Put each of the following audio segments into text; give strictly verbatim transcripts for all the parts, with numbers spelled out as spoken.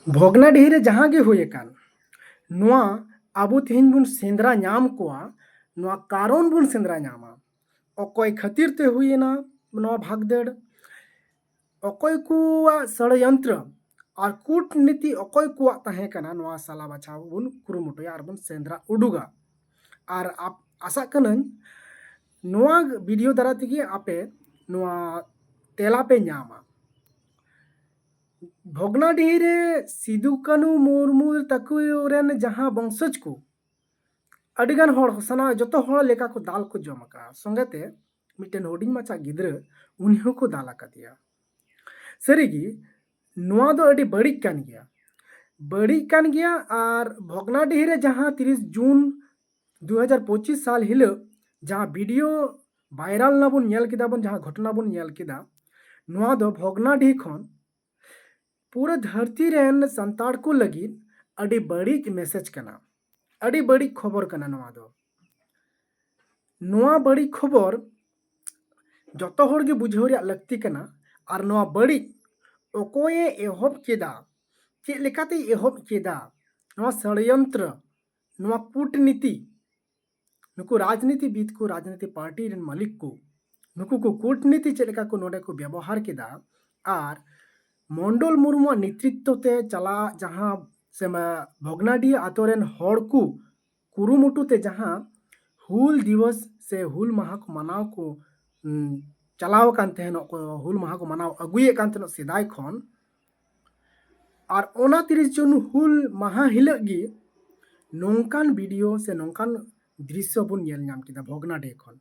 ᱵᱷᱚᱜᱽᱱᱟᱰᱤᱦᱤ ᱨᱮ ᱡᱟᱦᱟᱸ ᱜᱮ ᱦᱩᱭ ᱟᱠᱟᱱ, ᱱᱚᱣᱟ ᱟᱵᱚ ᱛᱮᱦᱮᱧ ᱵᱚᱱ ᱥᱮᱸᱫᱽᱨᱟ ᱧᱟᱢ ᱠᱚᱣᱟ᱾ ᱱᱚᱣᱟ ᱠᱟᱨᱚᱱ ᱵᱚᱱ ᱥᱮᱸᱫᱽᱨᱟ ᱧᱟᱢᱟ, ᱚᱠᱚᱭ ᱠᱷᱟᱹᱛᱤᱨ ᱛᱮ ᱦᱩᱭᱮᱱᱟ ᱱᱚᱣᱟ ᱵᱷᱟᱜᱽᱫᱟᱹᱲ, ᱚᱠᱚᱭ ᱠᱚᱣᱟᱜ ᱥᱚᱲᱭᱚᱱᱛᱨᱚ ᱟᱨ ᱠᱩᱴᱱᱤᱛᱤ ᱚᱠᱚᱭ ᱠᱚᱣᱟᱜ ᱛᱟᱦᱮᱸ ᱠᱟᱱᱟ, ᱱᱚᱣᱟ ᱥᱟᱞᱟ ᱵᱟᱪᱷᱟᱣ ᱵᱚᱱ ᱠᱩᱨᱩᱢᱩᱴᱩᱭᱟ ᱟᱨ ᱵᱚᱱ ᱥᱮᱸᱫᱽᱨᱟ ᱩᱰᱩᱜᱟ᱾ ᱟᱨ ᱟᱯ- ᱟᱥᱟᱜ ᱠᱟᱹᱱᱟᱹᱧ ᱱᱚᱣᱟ ᱵᱷᱤᱰᱤᱭᱳ ᱫᱟᱨᱟᱭ ᱛᱮᱜᱮ ᱟᱯᱮ ᱱᱚᱣᱟ ᱛᱮᱞᱟ ᱯᱮ ᱧᱟᱢᱟ᱾ ᱵᱷᱚᱜᱽᱱᱟᱰᱤᱦᱤ ᱨᱮ ᱥᱤᱫᱩ ᱠᱟᱹᱱᱩ ᱢᱩᱨᱢᱩ ᱛᱟᱠᱚ ᱨᱮᱱ ᱡᱟᱦᱟᱸ ᱵᱚᱝᱥᱚᱡᱽ ᱠᱚ, ᱟᱹᱰᱤᱜᱟᱱ ᱦᱚᱲ, ᱥᱟᱱᱟ ᱡᱚᱛᱚ ᱦᱚᱲ ᱞᱮᱠᱟ ᱠᱚ ᱫᱟᱞ ᱠᱚ ᱡᱚᱢ ᱟᱠᱟᱫᱼᱟ᱾ ᱥᱚᱸᱜᱮ ᱛᱮ ᱢᱤᱫᱴᱮᱱ ᱦᱩᱰᱤᱧ ᱢᱟᱪᱷᱟ ᱜᱤᱫᱽᱨᱟᱹ, ᱩᱱᱤ ᱦᱚᱸᱠᱚ ᱫᱟᱞ ᱟᱠᱟᱫᱮᱭᱟ᱾ ᱥᱟᱹᱨᱤᱜᱮ ᱱᱚᱣᱟ ᱫᱚ ᱟᱹᱰᱤ ᱵᱟᱹᱲᱤᱡ ᱠᱟᱱ ᱜᱮᱭᱟ, ᱵᱟᱹᱲᱤᱡ ᱠᱟᱱ ᱜᱮᱭᱟ᱾ ᱟᱨ ᱵᱷᱚᱜᱽᱱᱟᱰᱤᱦᱤ ᱨᱮ ᱡᱟᱦᱟᱸ ᱛᱤᱨᱤᱥ ᱡᱩᱱ ᱫᱩ ᱦᱟᱡᱟᱨ ᱯᱚᱸᱪᱤᱥ ᱥᱟᱞ ᱦᱤᱞᱳᱜ ᱡᱟᱦᱟᱸ ᱵᱷᱤᱰᱤᱭᱳ ᱵᱷᱟᱭᱨᱟᱞ ᱱᱟ ᱵᱚᱱ ᱧᱮᱞ ᱠᱮᱫᱟ ᱵᱚᱱ, ᱡᱟᱦᱟᱸ ᱜᱷᱚᱴᱚᱱᱟ ᱵᱚᱱ ᱧᱮᱞ ᱠᱮᱫᱟ, ᱱᱚᱣᱟ ᱫᱚ ᱵᱷᱚᱜᱽᱱᱟᱰᱤᱦᱤ ᱠᱷᱚᱱ ᱯᱩᱨᱟᱹ ᱫᱷᱟᱹᱨᱛᱤ ᱨᱮᱱ ᱥᱟᱱᱛᱟᱲ ᱠᱚ ᱞᱟᱹᱜᱤᱫ ᱟᱹᱰᱤ ᱵᱟᱹᱲᱤᱡ ᱢᱮᱥᱮᱡᱽ ᱠᱟᱱᱟ, ᱟᱹᱰᱤ ᱵᱟᱹᱲᱤᱡ ᱠᱷᱚᱵᱚᱨ ᱠᱟᱱᱟ ᱱᱚᱣᱟ ᱫᱚ᱾ ᱱᱚᱣᱟ ᱵᱟᱹᱲᱤᱡ ᱠᱷᱚᱵᱚᱨ ᱡᱚᱛᱚ ᱦᱚᱲ ᱜᱮ ᱵᱩᱡᱷᱟᱹᱣ ᱨᱮᱭᱟᱜ ᱞᱟᱹᱠᱛᱤ ᱠᱟᱱᱟ᱾ ᱟᱨ ᱱᱚᱣᱟ ᱵᱟᱹᱲᱤᱡ ᱚᱠᱚᱭᱮ ᱮᱦᱚᱵ ᱠᱮᱫᱟ, ᱪᱮᱫ ᱞᱮᱠᱟᱛᱮᱭ ᱮᱦᱚᱵ ᱠᱮᱫᱟ, ᱱᱚᱣᱟ ᱥᱚᱲᱭᱚᱱᱛᱨᱚ, ᱱᱚᱣᱟ ᱠᱩᱴᱱᱤᱛᱤ, ᱱᱩᱠᱩ ᱨᱟᱡᱽᱱᱤᱛᱤᱵᱤᱫ ᱠᱚ, ᱨᱟᱡᱽᱱᱤᱛᱤ ᱯᱟᱨᱴᱤ ᱨᱮᱱ ᱢᱟᱹᱞᱤᱠ ᱠᱚ, ᱱᱩᱠᱩ ᱠᱚ ᱠᱩᱴᱱᱤᱛᱤ ᱪᱮᱫ ᱞᱮᱠᱟ ᱠᱚ ᱱᱚᱰᱮ ᱠᱚ ᱵᱮᱵᱚᱦᱟᱨ ᱠᱮᱫᱟ, ᱟᱨ ᱢᱚᱱᱰᱚᱞ ᱢᱩᱨᱢᱩᱣᱟᱜ ᱱᱮᱛᱨᱤᱛᱛᱚ ᱛᱮ ᱪᱟᱞᱟᱜ ᱡᱟᱦᱟᱸ ᱥᱮ ᱢᱟ-, ᱵᱷᱚᱜᱽᱱᱟᱰᱤᱦᱤ ᱟᱛᱳ ᱨᱮᱱ ᱦᱚᱲ ᱠᱚ ᱠᱩᱨᱩᱢᱩᱴᱩ ᱛᱮ ᱡᱟᱦᱟᱸ ᱦᱩᱞ ᱫᱤᱵᱚᱥ ᱥᱮ ᱦᱩᱞ ᱢᱟᱦᱟ ᱠᱚ ᱢᱟᱱᱟᱣ ᱠᱚ, ᱩᱢ, ᱪᱟᱞᱟᱣ ᱟᱠᱟᱱ ᱛᱟᱦᱮᱱᱚᱜ ᱠᱚ, ᱦᱩᱞ ᱢᱟᱦᱟ ᱠᱚ ᱢᱟᱱᱟᱣ ᱟᱹᱜᱩᱭᱮᱫ ᱠᱟᱱ ᱛᱟᱦᱮᱱᱚᱜ ᱥᱮᱫᱟᱭ ᱠᱷᱚᱱ, ᱟᱨ ᱚᱱᱟ ᱛᱤᱨᱤᱥ ᱡᱩᱱ ᱦᱩᱞ ᱢᱟᱦᱟ ᱦᱤᱞᱳᱜ ᱜᱮ ᱱᱚᱝᱠᱟᱱ ᱵᱷᱤᱰᱤᱭᱳ ᱥᱮ ᱱᱚᱝᱠᱟᱱ ᱫᱨᱤᱥᱥᱚ ᱵᱚᱱ ᱧᱮᱞ ᱧᱟᱢ ᱠᱮᱫᱟ ᱵᱷᱚᱜᱽᱱᱟᱰᱤᱦᱤ ᱠᱷᱚᱱ᱾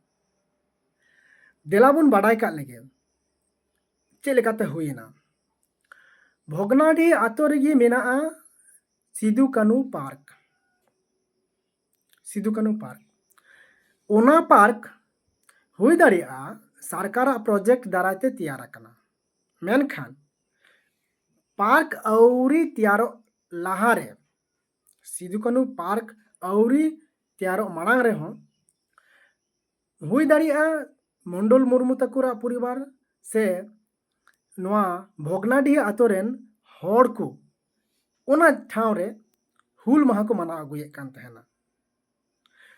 ᱫᱮᱞᱟ ᱵᱚᱱ ᱵᱟᱰᱟᱭ ᱠᱟᱜ ᱞᱮᱜᱮ ᱪᱮᱫ ᱞᱮᱠᱟᱛᱮ ᱦᱩᱭᱮᱱᱟ᱾ ᱵᱷᱚᱜᱽᱱᱟᱰᱤᱦᱤ ᱟᱛᱳ ᱨᱮᱜᱮ ᱢᱮᱱᱟᱜᱼᱟ ᱥᱤᱫᱩ ᱠᱟᱹᱱᱩ ᱯᱟᱨᱠ᱾ ᱥᱤᱫᱩ ᱠᱟᱹᱱᱩ ᱯᱟᱨᱠ, ᱚᱱᱟ ᱯᱟᱨᱠ ᱦᱩᱭ ᱫᱟᱲᱮᱭᱟᱜᱼᱟ ᱥᱚᱨᱠᱟᱨᱟᱜ ᱯᱨᱚᱡᱮᱠᱴ ᱫᱟᱨᱟᱭ ᱛᱮ ᱛᱮᱭᱟᱨ ᱟᱠᱟᱱᱟ, ᱢᱮᱱᱠᱷᱟᱱ ᱯᱟᱨᱠ ᱟᱹᱣᱨᱤ ᱛᱮᱭᱟᱨᱚᱜ ᱞᱟᱦᱟᱨᱮ, ᱥᱤᱫᱩ ᱠᱟᱹᱱᱩ ᱯᱟᱨᱠ ᱟᱹᱣᱨᱤ ᱛᱮᱭᱟᱨᱚᱜ ᱢᱟᱲᱟᱝ ᱨᱮᱦᱚᱸ ᱦᱩᱭ ᱫᱟᱲᱮᱭᱟᱜᱼᱟ ᱢᱚᱱᱰᱚᱞ ᱢᱩᱨᱢᱩ ᱛᱟᱠᱚᱣᱟᱜ ᱯᱚᱨᱤᱵᱟᱨ ᱥᱮ ᱱᱚᱣᱟ ᱵᱷᱚᱜᱽᱱᱟᱰᱤᱦᱤ ᱟᱛᱳ ᱨᱮᱱ ᱦᱚᱲ ᱠᱚ ᱚᱱᱟ ᱴᱷᱟᱶ ᱨᱮ ᱦᱩᱞ ᱢᱟᱦᱟ ᱠᱚ ᱢᱟᱱᱟᱣ ᱟᱹᱜᱩᱭᱮᱫ ᱠᱟᱱ ᱛᱟᱦᱮᱱᱟ᱾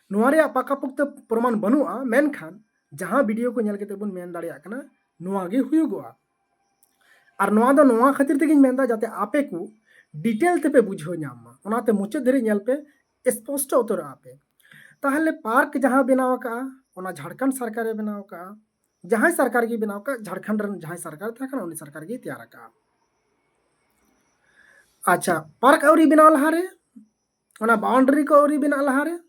ᱱᱚᱣᱟ ᱨᱮᱭᱟᱜ ᱯᱟᱠᱟ ᱯᱚᱠᱛᱚ ᱯᱨᱚᱢᱟᱱ ᱵᱟᱹᱱᱩᱜᱼᱟ, ᱢᱮᱱᱠᱷᱟᱱ ᱡᱟᱦᱟᱸ ᱵᱷᱤᱰᱤᱭᱳ ᱠᱚ ᱧᱮᱞ ᱠᱟᱛᱮ ᱵᱚᱱ ᱢᱮᱱ ᱫᱟᱲᱮᱭᱟᱜ ᱠᱟᱱᱟ, ᱱᱚᱣᱟ ᱜᱮ ᱦᱩᱭᱩᱜᱚᱜᱼᱟ᱾ ᱟᱨ ᱱᱚᱣᱟ ᱫᱚ ᱱᱚᱣᱟ ᱠᱷᱟᱹᱛᱤᱨ ᱛᱮᱜᱮᱧ ᱢᱮᱱᱫᱟ, ᱡᱟᱛᱮ ᱟᱯᱮ ᱠᱚ ᱰᱤᱴᱮᱞ ᱛᱮᱯᱮ ᱵᱩᱡᱷᱟᱹᱣ ᱧᱟᱢ ᱢᱟ, ᱚᱱᱟᱛᱮ ᱢᱩᱪᱟᱹᱫ ᱫᱷᱟᱹᱨᱤᱡ ᱧᱮᱞ ᱯᱮ, ᱥᱯᱚᱥᱴᱚ ᱩᱛᱟᱹᱨᱚᱜᱼᱟ ᱯᱮ᱾ ᱛᱟᱦᱚᱞᱮ ᱯᱟᱨᱠ ᱡᱟᱦᱟᱸ ᱵᱮᱱᱟᱣ ᱟᱠᱟᱫᱼᱟ, ᱚᱱᱟ ᱡᱷᱟᱲᱠᱷᱚᱸᱰ ᱥᱚᱨᱠᱟᱨᱮ ᱵᱮᱱᱟᱣ ᱟᱠᱟᱫᱼᱟ, ᱡᱟᱦᱟᱸᱭ ᱥᱚᱨᱠᱟᱨ ᱜᱮ ᱵᱮᱱᱟᱣ ᱟᱠᱟᱫ, ᱡᱷᱟᱲᱠᱷᱚᱸᱰ ᱨᱮᱱ ᱡᱟᱦᱟᱸᱭ ᱥᱚᱨᱠᱟᱨ ᱛᱟᱦᱮᱸ ᱠᱟᱱᱟ, ᱩᱱᱤ ᱥᱚᱨᱠᱟᱨ ᱜᱮᱭ ᱛᱮᱭᱟᱨ ᱟᱠᱟᱫᱼᱟ᱾ ᱟᱪᱪᱷᱟ, ᱯᱟᱨᱠ ᱟᱹᱣᱨᱤ ᱵᱮᱱᱟᱣ ᱞᱟᱦᱟᱨᱮ, ᱚᱱᱟ ᱵᱟᱣᱩᱱᱰᱟᱨᱤ ᱠᱚ ᱟᱹᱣᱨᱤ ᱵᱮᱱᱟᱣ ᱞᱟᱦᱟᱨᱮ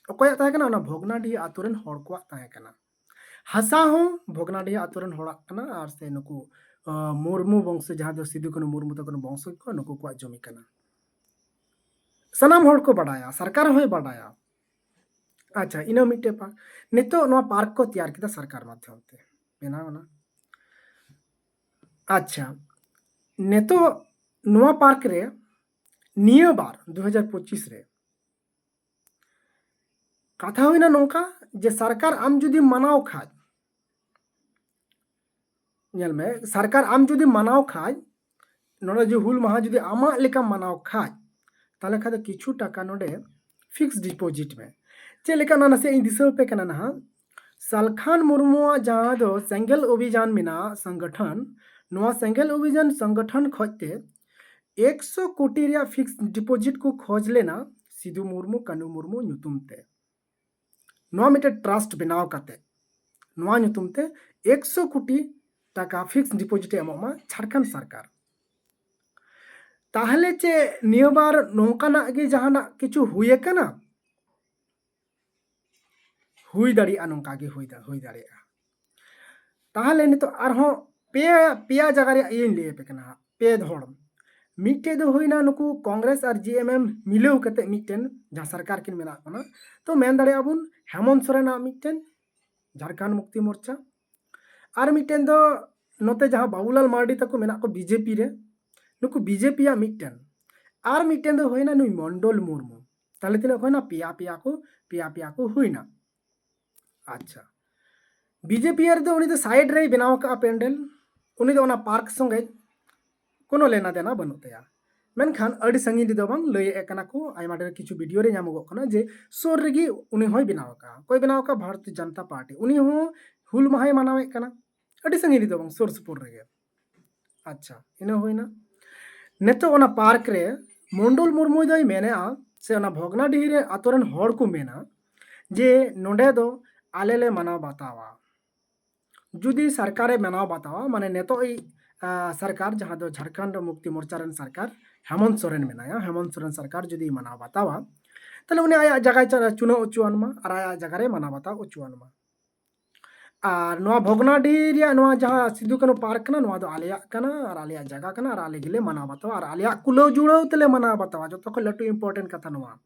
ᱚᱠᱚᱭᱟᱜ ᱛᱟᱦᱮᱸ ᱠᱟᱱᱟ? ᱚᱱᱟ ᱵᱷᱚᱜᱽᱱᱟᱰᱤᱦᱤ ᱟᱛᱳ ᱨᱮᱱ ᱦᱚᱲ ᱠᱚᱣᱟᱜ ᱛᱟᱦᱮᱸ ᱠᱟᱱᱟ᱾ ᱦᱟᱥᱟ ᱦᱚᱸ ᱵᱷᱚᱜᱽᱱᱟᱰᱤᱦᱤ ᱟᱛᱳ ᱨᱮᱱ ᱦᱚᱲᱟᱜ ᱠᱟᱱᱟ, ᱟᱨ ᱥᱮ ᱱᱩᱠᱩ, ᱟᱸ, ᱢᱩᱨᱢᱩ ᱵᱚᱝᱥᱚ, ᱡᱟᱦᱟᱸ ᱫᱚ ᱥᱤᱫᱩ ᱠᱟᱹᱱᱩ ᱢᱩᱨᱢᱩ ᱛᱟᱠᱚ ᱨᱮᱱ ᱵᱚᱝᱥᱚᱡᱽ ᱠᱚ, ᱱᱩᱠᱩ ᱠᱚᱣᱟᱜ ᱡᱚᱢᱤ ᱠᱟᱱᱟ᱾ ᱥᱟᱱᱟᱢ ᱦᱚᱲ ᱠᱚ ᱵᱟᱰᱟᱭᱟ, ᱥᱚᱨᱠᱟᱨ ᱦᱚᱸᱭ ᱵᱟᱰᱟᱭᱟ᱾ ᱟᱪᱪᱷᱟ, ᱤᱱᱟᱹ ᱢᱤᱫᱴᱮᱡ ᱯᱟᱨᱠ᱾ ᱱᱤᱛᱚᱜ ᱱᱚᱣᱟ ᱯᱟᱨᱠ ᱠᱚ ᱛᱮᱭᱟᱨ ᱠᱮᱫᱟ ᱥᱚᱨᱠᱟᱨ ᱢᱟᱫᱽᱫᱷᱚᱢ ᱛᱮ, ᱵᱮᱱᱟᱣ ᱮᱱᱟ᱾ ᱟᱪᱪᱷᱟ, ᱱᱤᱛᱚᱜ ᱱᱚᱣᱟ ᱯᱟᱨᱠ ᱨᱮ ᱱᱤᱭᱟᱹ ᱵᱟᱨ ᱫᱩ ᱦᱟᱡᱟᱨ ᱯᱚᱸᱪᱤᱥ ᱨᱮ ᱠᱟᱛᱷᱟ ᱦᱩᱭᱱᱟ ᱱᱚᱝᱠᱟ ᱡᱮ ᱥᱚᱨᱠᱟᱨ ᱟᱢ ᱡᱩᱫᱤᱢ ᱢᱟᱱᱟᱣ ᱠᱷᱟᱡ, ᱧᱮᱞ ᱢᱮ, ᱥᱚᱨᱠᱟᱨ ᱟᱢ ᱡᱩᱫᱤᱢ ᱢᱟᱱᱟᱣ ᱠᱷᱟᱡ, ᱱᱚᱰᱮ ᱡᱮ ᱦᱩᱞ ᱢᱟᱦᱟ ᱡᱩᱫᱤ ᱟᱢᱟᱜ ᱞᱮᱠᱟᱢ ᱢᱟᱱᱟᱣ ᱠᱷᱟᱡ, ᱛᱟᱦᱚᱞᱮ ᱠᱷᱟᱡ ᱫᱚ ᱠᱤᱪᱷᱩ ᱴᱟᱠᱟ ᱱᱚᱰᱮ ᱯᱷᱤᱠᱥ ᱰᱤᱯᱚᱡᱤᱴ ᱢᱮ᱾ ᱪᱮᱫ ᱞᱮᱠᱟ, ᱚᱱᱟ ᱱᱟᱥᱮᱭᱟᱜ ᱤᱧ ᱫᱤᱥᱟᱹ ᱟᱯᱮ ᱠᱟᱱᱟ ᱱᱟᱦᱟᱜ᱾ ᱥᱟᱞᱠᱷᱟᱱ ᱢᱩᱨᱢᱩᱣᱟᱜ ᱡᱟᱦᱟᱸ ᱫᱚ ᱥᱮᱸᱜᱮᱞ ᱚᱵᱷᱤᱡᱟᱱ ᱢᱮᱱᱟᱜᱼᱟ ᱥᱚᱝᱜᱚᱴᱷᱚᱱ, ᱱᱚᱣᱟ ᱥᱮᱸᱜᱮᱞ ᱚᱵᱷᱤᱡᱟᱱ ᱥᱚᱝᱜᱚᱴᱷᱚᱱ ᱠᱷᱚᱡ ᱛᱮ ᱮᱠᱥᱚ ᱠᱳᱴᱤ ᱨᱮᱭᱟᱜ ᱯᱷᱤᱠᱥ ᱰᱤᱯᱚᱡᱤᱴ ᱠᱚ ᱠᱷᱚᱡᱽ ᱞᱮᱱᱟ ᱥᱤᱫᱩ ᱢᱩᱨᱢᱩ, ᱠᱟᱹᱱᱩ ᱢᱩᱨᱢᱩ ᱧᱩᱛᱩᱢ ᱛᱮ᱾ ᱱᱚᱣᱟ ᱢᱤᱫᱴᱮᱱ ᱴᱨᱟᱥᱴ ᱵᱮᱱᱟᱣ ᱠᱟᱛᱮ ᱱᱚᱣᱟ ᱧᱩᱛᱩᱢ ᱛᱮ ᱮᱠᱥᱚ ᱠᱳᱴᱤ ᱴᱟᱠᱟ ᱯᱷᱤᱠᱥ ᱰᱤᱯᱚᱡᱤᱴ ᱮ ᱮᱢᱚᱜ ᱢᱟ ᱡᱷᱟᱲᱠᱷᱚᱸᱰ ᱥᱚᱨᱠᱟᱨ᱾ ᱛᱟᱦᱚᱞᱮ ᱪᱮᱫ ᱱᱤᱭᱟᱹ ᱵᱟᱨ ᱱᱚᱝᱠᱟᱱᱟᱜ ᱜᱮ ᱡᱟᱦᱟᱱᱟᱜ ᱠᱤᱪᱷᱩ ᱦᱩᱭ ᱟᱠᱟᱱᱟ? ᱦᱩᱭ ᱫᱟᱲᱮᱭᱟᱜᱼᱟ, ᱱᱚᱝᱠᱟ ᱜᱮ ᱦᱩᱭ ᱫᱟ-, ᱦᱩᱭ ᱫᱟᱲᱮᱭᱟᱜᱼᱟ᱾ ᱛᱟᱦᱚᱞᱮ ᱱᱤᱛᱚᱜ ᱟᱨᱦᱚᱸ ᱯᱮ, ᱯᱮᱭᱟ ᱡᱟᱭᱜᱟ ᱨᱮᱭᱟᱜ ᱤᱭᱟᱹᱧ ᱞᱟᱹᱭ ᱟᱯᱮ ᱠᱟᱱᱟ ᱦᱟᱸᱜ, ᱯᱮ ᱫᱷᱚᱲ᱾ ᱢᱤᱫᱴᱮᱡ ᱫᱚ ᱦᱩᱭᱱᱟ ᱱᱩᱠᱩ ᱠᱚᱝᱜᱨᱮᱥ ᱟᱨ ᱡᱤ ᱮᱢ ᱮᱢ ᱢᱤᱞᱟᱹᱣ ᱠᱟᱛᱮ ᱢᱤᱫᱴᱮᱱ ᱡᱟᱦᱟᱸ ᱥᱚᱨᱠᱟᱨ ᱠᱤᱱ ᱵᱮᱱᱟᱣ ᱠᱟᱱᱟ, ᱛᱚ ᱢᱮᱱ ᱫᱟᱲᱮᱭᱟᱜᱼᱟ ᱵᱚᱱ ᱦᱮᱢᱚᱱᱛ ᱥᱚᱨᱮᱱᱟᱜ ᱢᱤᱫᱴᱮᱱ ᱡᱷᱟᱲᱠᱷᱚᱸᱰ ᱢᱩᱠᱛᱤ ᱢᱳᱨᱪᱟ, ᱟᱨ ᱢᱤᱫᱴᱮᱱ ᱫᱚ ᱱᱚᱛᱮ ᱡᱟᱦᱟᱸ ᱵᱟᱵᱩᱞᱟᱞ ᱢᱟᱨᱰᱤ ᱛᱟᱠᱚ ᱢᱮᱱᱟᱜ ᱠᱚ ᱵᱤᱡᱮᱯᱤ ᱨᱮ, ᱱᱩᱠᱩ ᱵᱤᱡᱮᱯᱤᱭᱟᱜ ᱢᱤᱫᱴᱮᱱ, ᱟᱨ ᱢᱤᱫᱴᱮᱱ ᱫᱚ ᱦᱩᱭᱱᱟ ᱱᱩᱭ ᱢᱚᱱᱰᱚᱞ ᱢᱩᱨᱢᱩ᱾ ᱛᱟᱦᱞᱮ ᱛᱤᱱᱟᱹᱜ ᱦᱩᱭᱱᱟ? ᱯᱮᱭᱟ, ᱯᱮᱭᱟ ᱠᱚ, ᱯᱮᱭᱟ, ᱯᱮᱭᱟ ᱠᱚ ᱦᱩᱭᱱᱟ᱾ ᱟᱪᱪᱷᱟ, ᱵᱤᱡᱮᱯᱤ ᱨᱮᱫᱚ ᱩᱱᱤ ᱫᱚ ᱥᱟᱭᱤᱰ ᱨᱮᱭ ᱵᱮᱱᱟᱣ ᱠᱟᱜᱼᱟ ᱯᱮᱱᱰᱮᱞ, ᱩᱱᱤ ᱫᱚ ᱚᱱᱟ ᱯᱟᱨᱠ ᱥᱚᱸᱜᱮ ᱠᱳᱱᱳ ᱞᱮᱱᱟ ᱫᱮᱱᱟ ᱵᱟᱹᱱᱩᱜ ᱛᱟᱭᱟ᱾ ᱢᱮᱱᱠᱷᱟᱱ ᱟᱹᱰᱤ ᱥᱟᱺᱜᱤᱧ ᱨᱮᱫᱚ ᱵᱟᱝ, ᱞᱟᱹᱭᱮᱫ ᱠᱟᱱᱟ ᱠᱚ, ᱟᱭᱢᱟ ᱰᱷᱮᱨ ᱠᱤᱪᱷᱩ ᱵᱷᱤᱰᱤᱭᱳ ᱨᱮ ᱧᱟᱢᱚᱜᱚᱜ ᱠᱟᱱᱟ ᱡᱮ ᱥᱩᱨ ᱨᱮᱜᱮ ᱩᱱᱤ ᱦᱚᱸᱭ ᱵᱮᱱᱟᱣ ᱟᱠᱟᱫᱼᱟ᱾ ᱚᱠᱚᱭ ᱵᱮᱱᱟᱣ ᱟᱠᱟᱫᱼᱟ? ᱵᱷᱟᱨᱚᱛᱤᱭᱚ ᱡᱚᱱᱚᱛᱟ ᱯᱟᱨᱴᱤ᱾ ᱩᱱᱤ ᱦᱚᱸ ᱦᱩᱞ ᱢᱟᱦᱟᱭ ᱢᱟᱱᱟᱣᱮᱫ ᱠᱟᱱᱟ᱾ ᱟᱹᱰᱤ ᱥᱟᱺᱜᱤᱧ ᱨᱮᱫᱚ ᱵᱟᱝ, ᱥᱩᱨ ᱥᱩᱯᱩᱨ ᱨᱮᱜᱮ᱾ ᱟᱪᱪᱷᱟ, ᱤᱱᱟᱹ ᱦᱩᱭᱱᱟ᱾ ᱱᱤᱛᱚᱜ ᱚᱱᱟ ᱯᱟᱨᱠ ᱨᱮ ᱢᱚᱱᱰᱚᱞ ᱢᱩᱨᱢᱩ ᱫᱚᱭ ᱢᱮᱱᱮᱫᱼᱟ, ᱥᱮ ᱚᱱᱟ ᱵᱷᱚᱜᱽᱱᱟᱰᱤᱦᱤ ᱨᱮ ᱟᱛᱳ ᱨᱮᱱ ᱦᱚᱲ ᱠᱚ ᱢᱮᱱᱟ ᱡᱮ ᱱᱚᱸᱰᱮ ᱫᱚ ᱟᱞᱮ ᱞᱮ ᱢᱟᱱᱟᱣ ᱵᱟᱛᱟᱣᱟ᱾ ᱡᱩᱫᱤ ᱥᱚᱨᱠᱟᱨᱮ ᱢᱟᱱᱟᱣ ᱵᱟᱛᱟᱣᱟ, ᱢᱟᱱᱮ ᱱᱤᱛᱚᱜ ᱤᱡ, ᱟ, ᱥᱚᱨᱠᱟᱨ, ᱡᱟᱦᱟᱸ ᱫᱚ ᱡᱷᱟᱲᱠᱷᱚᱸᱰ ᱢᱩᱠᱛᱤ ᱢᱳᱨᱪᱟ ᱨᱮᱱ ᱥᱚᱨᱠᱟᱨ ᱦᱮᱢᱚᱱᱛ ᱥᱚᱨᱮᱱ ᱢᱮᱱᱟᱭᱟ, ᱦᱮᱢᱚᱱᱛ ᱥᱚᱨᱮᱱ ᱥᱚᱨᱠᱟᱨ ᱡᱩᱫᱤ ᱢᱟᱱᱟᱣ ᱵᱟᱛᱟᱣᱟ, ᱛᱟᱦᱞᱮ ᱩᱱᱤ ᱟᱭᱟᱜ ᱡᱟᱭᱜᱟᱭ ᱪᱟ-, ᱪᱩᱱᱟᱹᱣ ᱦᱚᱪᱚᱣᱟᱱ ᱢᱟ ᱟᱨ ᱟᱭᱟᱜ ᱡᱟᱭᱜᱟ ᱨᱮ ᱢᱟᱱᱟᱣ ᱵᱟᱛᱟᱣ ᱦᱚᱪᱚᱣᱟᱱ ᱢᱟ᱾ ᱟᱨ ᱱᱚᱣᱟ ᱵᱷᱚᱜᱽᱱᱟᱰᱤ ᱨᱮᱭᱟᱜ ᱱᱚᱣᱟ ᱡᱟᱦᱟᱸ ᱥᱤᱫᱩ ᱠᱟᱹᱱᱦᱩ ᱯᱟᱨᱠ ᱠᱟᱱᱟ, ᱱᱚᱣᱟ ᱫᱚ ᱟᱞᱮᱭᱟᱜ ᱠᱟᱱᱟ ᱟᱨ ᱟᱞᱮᱭᱟᱜ ᱡᱟᱭᱜᱟ ᱠᱟᱱᱟ ᱟᱨ ᱟᱞᱮ ᱜᱮᱞᱮ ᱢᱟᱱᱟᱣ ᱵᱟᱛᱟᱣᱟ ᱟᱨ ᱟᱞᱮᱭᱟᱜ ᱠᱩᱞᱟᱹᱣ ᱡᱩᱲᱟᱹᱣ ᱛᱮᱞᱮ ᱢᱟᱱᱟᱣ ᱵᱟᱛᱟᱣᱟ᱾ ᱡᱚᱛᱚ ᱠᱷᱚᱱ ᱞᱟᱹᱴᱩ important ᱠᱟᱛᱷᱟ ᱱᱚᱣᱟ᱾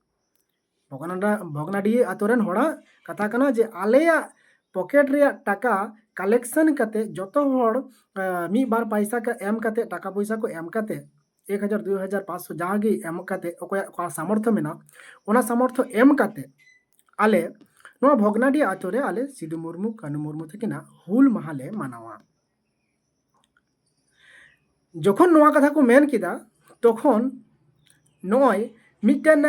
ᱵᱷᱚᱜᱽᱱᱟᱰᱟ-, ᱵᱷᱚᱜᱽᱱᱟᱰᱤ ᱟᱛᱳ ᱨᱮᱱ ᱦᱚᱲᱟᱜ ᱠᱟᱛᱷᱟ ᱠᱟᱱᱟ ᱡᱮ ᱟᱞᱮᱭᱟᱜ ᱯᱚᱠᱮᱴ ᱨᱮᱭᱟᱜ ᱴᱟᱠᱟ collection ᱠᱟᱛᱮ, ᱡᱚᱛᱚ ᱦᱚᱲ, ᱟ, ᱢᱤᱫ ᱵᱟᱨ ᱯᱟᱭᱥᱟ ᱠᱚ ᱮᱢ ᱠᱟᱛᱮ, ᱴᱟᱠᱟ ᱯᱚᱭᱥᱟ ᱠᱚ ᱮᱢ ᱠᱟᱛᱮ, ᱮᱠ ᱦᱟᱡᱟᱨ, ᱫᱩ ᱦᱟᱡᱟᱨ, ᱯᱟᱸᱪᱥᱚ, ᱡᱟᱦᱟᱸ ᱜᱮ ᱮᱢ ᱠᱟᱛᱮ, ᱚᱠᱚᱭᱟᱜ ᱚᱠᱟ ᱥᱟᱢᱚᱨᱛᱷᱚ ᱢᱮᱱᱟᱜ, ᱚᱱᱟ ᱥᱟᱢᱚᱨᱛᱷᱚ ᱮᱢ ᱠᱟᱛᱮ ᱟᱞᱮ ᱱᱚᱣᱟ ᱵᱷᱚᱜᱽᱱᱟᱰᱤ ᱟᱛᱳ ᱨᱮ ᱟᱞᱮ ᱥᱤᱫᱩ ᱢᱩᱨᱢᱩ, ᱠᱟᱹᱱᱦᱩ ᱢᱩᱨᱢᱩ ᱛᱟᱹᱠᱤᱱᱟᱜ ᱦᱩᱞ ᱢᱟᱦᱟ ᱞᱮ ᱢᱟᱱᱟᱣᱟ᱾ ᱡᱚᱠᱷᱚᱱ ᱱᱚᱣᱟ ᱠᱟᱛᱷᱟ ᱠᱚ ᱢᱮᱱ ᱠᱮᱫᱟ, ᱛᱚᱠᱷᱚᱱ ᱱᱚᱜᱼᱚᱭ ᱢᱤᱫᱴᱮᱱ,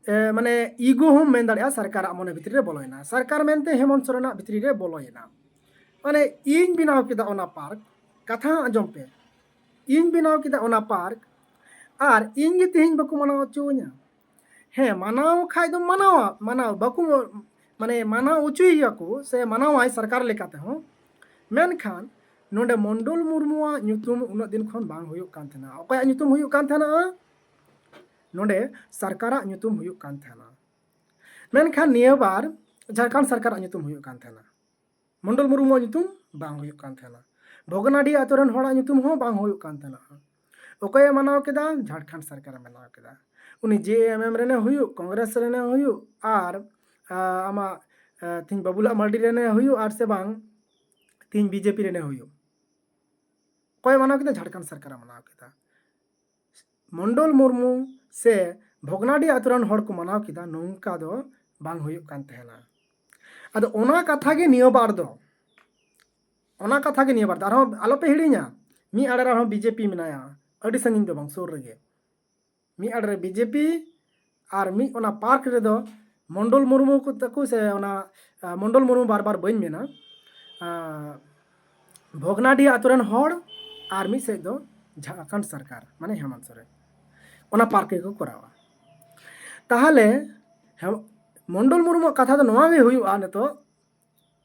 ᱮ, ᱢᱟᱱᱮ ego ᱦᱚᱸᱢ ᱢᱮᱱ ᱫᱟᱲᱮᱭᱟᱜᱼᱟ, ᱥᱚᱨᱠᱟᱨᱟᱜ ᱢᱚᱱᱮ ᱵᱷᱤᱛᱨᱤ ᱨᱮ ᱵᱚᱞᱚᱭᱮᱱᱟ᱾ ᱥᱚᱨᱠᱟᱨ ᱢᱮᱱᱛᱮ ᱦᱮᱢᱚᱱᱛ ᱥᱚᱨᱮᱱᱟᱜ ᱵᱷᱤᱛᱨᱤ ᱨᱮ ᱵᱚᱞᱚᱭᱮᱱᱟ᱾ ᱢᱟᱱᱮ ᱤᱧ ᱵᱮᱱᱟᱣ ᱠᱮᱫᱟ ᱚᱱᱟ ᱯᱟᱨᱠ, ᱠᱟᱛᱷᱟ ᱟᱸᱡᱚᱢ ᱯᱮ, ᱤᱧ ᱵᱮᱱᱟᱣ ᱠᱮᱫᱟ ᱚᱱᱟ ᱯᱟᱨᱠ, ᱟᱨ ᱤᱧ ᱜᱮ ᱛᱮᱦᱮᱧ ᱵᱟᱠᱚ ᱢᱟᱱᱟᱣ ᱦᱚᱪᱚᱣᱟᱹᱧᱟ᱾ ᱦᱮᱸ, ᱢᱟᱱᱟᱣ ᱠᱷᱟᱡ ᱫᱚ ᱢᱟᱱᱟᱣᱟ, ᱢᱟᱱᱟᱣ ᱵᱟᱠᱚ, ᱢᱟᱱᱮ ᱢᱟᱱᱟᱣ ᱦᱚᱪᱚᱭᱮᱭᱟ ᱠᱚ ᱥᱮ ᱢᱟᱱᱟᱣᱟᱭ ᱥᱚᱨᱠᱟᱨ ᱞᱮᱠᱟ ᱛᱮᱦᱚᱸ, ᱢᱮᱱᱠᱷᱟᱱ ᱱᱚᱰᱮ ᱢᱚᱱᱰᱚᱞ ᱢᱩᱨᱢᱩᱣᱟᱜ ᱧᱩᱛᱩᱢ ᱩᱱᱟᱹᱜ ᱫᱤᱱ ᱠᱷᱚᱱ ᱵᱟᱝ ᱦᱩᱭᱩᱜ ᱠᱟᱱ ᱛᱟᱦᱮᱱᱟ᱾ ᱚᱠᱚᱭᱟᱜ ᱧᱩᱛᱩᱢ ᱦᱩᱭᱩᱜ ᱠᱟᱱ ᱛᱟᱦᱮᱱᱟ? ᱱᱚᱰᱮ ᱥᱚᱨᱠᱟᱨᱟᱜ ᱧᱩᱛᱩᱢ ᱦᱩᱭᱩᱜ ᱠᱟᱱ ᱛᱟᱦᱮᱱᱟ᱾ ᱢᱮᱱᱠᱷᱟᱱ ᱱᱤᱭᱟᱹ ᱵᱟᱨ ᱡᱷᱟᱲᱠᱷᱚᱸᱰ ᱥᱚᱨᱠᱟᱨᱟᱜ ᱧᱩᱛᱩᱢ ᱦᱩᱭᱩᱜ ᱠᱟᱱ ᱛᱟᱦᱮᱱᱟ᱾ ᱢᱚᱱᱰᱚᱞ ᱢᱩᱨᱢᱩᱣᱟᱜ ᱧᱩᱛᱩᱢ ᱵᱟᱝ ᱦᱩᱭᱩᱜ ᱠᱟᱱ ᱛᱟᱦᱮᱱᱟ᱾ ᱵᱷᱚᱜᱽᱱᱟᱰᱤ ᱟᱛᱳ ᱨᱮᱱ ᱦᱚᱲᱟᱜ ᱧᱩᱛᱩᱢ ᱦᱚᱸ ᱵᱟᱝ ᱦᱩᱭᱩᱜ ᱠᱟᱱ ᱛᱟᱦᱮᱱᱟ᱾ ᱚᱠᱚᱭᱮ ᱢᱟᱱᱟᱣ ᱠᱮᱫᱟ? ᱡᱷᱟᱲᱠᱷᱚᱸᱰ ᱥᱚᱨᱠᱟᱨᱮ ᱢᱟᱱᱟᱣ ᱠᱮᱫᱟ᱾ ᱩᱱᱤ ᱡᱮ ᱮᱢ ᱮᱢ ᱨᱮᱱᱮ ᱦᱩᱭᱩᱜ, ᱠᱚᱝᱜᱨᱮᱥ ᱨᱮᱱᱮ ᱦᱩᱭᱩᱜ, ᱟᱨ, ᱟ, ᱟᱢᱟᱜ, ᱟ, ᱛᱤᱦᱤᱧ ᱵᱟᱵᱩᱞᱟᱞ ᱢᱟᱨᱰᱤ ᱨᱮᱱᱮ ᱦᱩᱭᱩᱜ, ᱟᱨ ᱥᱮ ᱵᱟᱝ ᱛᱤᱦᱤᱧ ᱵᱤᱡᱮᱯᱤ ᱨᱮᱱᱮ ᱦᱩᱭᱩᱜ, ᱚᱠᱚᱭᱮ ᱢᱟᱱᱟᱣ ᱠᱮᱫᱟ? ᱡᱷᱟᱲᱠᱷᱚᱸᱰ ᱥᱚᱨᱠᱟᱨᱮ ᱢᱟᱱᱟᱣ ᱠᱮᱫᱟ᱾ ᱢᱚᱱᱰᱚᱞ ᱢᱩᱨᱢᱩ ᱥᱮ ᱵᱷᱚᱜᱽᱱᱟᱰᱤ ᱟᱛᱳ ᱨᱮᱱ ᱦᱚᱲ ᱠᱚ ᱢᱟᱱᱟᱣ ᱠᱮᱫᱟ, ᱱᱚᱝᱠᱟ ᱫᱚ ᱵᱟᱝ ᱦᱩᱭᱩᱜ ᱠᱟᱱ ᱛᱟᱦᱮᱱᱟ᱾ ᱟᱫᱚ ᱚᱱᱟ ᱠᱟᱛᱷᱟ ᱜᱮ ᱱᱤᱭᱟᱹ ᱵᱟᱨ ᱫᱚ, ᱚᱱᱟ ᱠᱟᱛᱷᱟ ᱜᱮ ᱱᱤᱭᱟᱹ ᱵᱟᱨ ᱫᱚ, ᱟᱨᱦᱚᱸ ᱟᱞᱚᱯᱮ ᱦᱤᱲᱤᱧᱟ, ᱢᱤᱫ ᱟᱲᱮ ᱨᱮᱦᱚᱸ ᱵᱤᱡᱮᱯᱤ ᱢᱮᱱᱟᱭᱟ, ᱟᱹᱰᱤ ᱥᱟᱺᱜᱤᱧ ᱫᱚ ᱵᱟᱝ, ᱥᱩᱨ ᱨᱮᱜᱮ᱾ ᱢᱤᱫ ᱟᱲᱮ ᱨᱮ ᱵᱤᱡᱮᱯᱤ ᱟᱨ ᱢᱤᱫ ᱚᱱᱟ ᱯᱟᱨᱠ ᱨᱮᱫᱚ ᱢᱚᱱᱰᱚᱞ ᱢᱩᱨᱢᱩ ᱠᱚ ᱛᱟᱠᱚ ᱥᱮ ᱚᱱᱟ, ᱟ, ᱢᱚᱱᱰᱚᱞ ᱢᱩᱨᱢᱩ ᱵᱟᱨ ᱵᱟᱨ ᱵᱟᱹᱧ ᱢᱮᱱᱟ, ᱟ, ᱵᱷᱚᱜᱽᱱᱟᱰᱤ ᱟᱛᱳ ᱨᱮᱱ ᱦᱚᱲ ᱟᱨ ᱢᱤᱫ ᱥᱮᱫ ᱫᱚ ᱡᱷᱟᱲᱠᱷᱚᱸᱰ ᱥᱚᱨᱠᱟᱨ, ᱢᱟᱱᱮ ᱦᱮᱢᱚᱱᱛ ᱥᱚᱨᱮᱱ, ᱚᱱᱟ ᱯᱟᱨᱠ ᱨᱮᱠᱚ ᱠᱚᱨᱟᱣᱟ᱾ ᱛᱟᱦᱚᱞᱮ ᱦᱮᱢ-, ᱢᱚᱱᱰᱚᱞ ᱢᱩᱨᱢᱩᱣᱟᱜ ᱠᱟᱛᱷᱟ ᱫᱚ ᱱᱚᱣᱟ ᱜᱮ ᱦᱩᱭᱩᱜᱼᱟ ᱱᱤᱛᱚᱜ,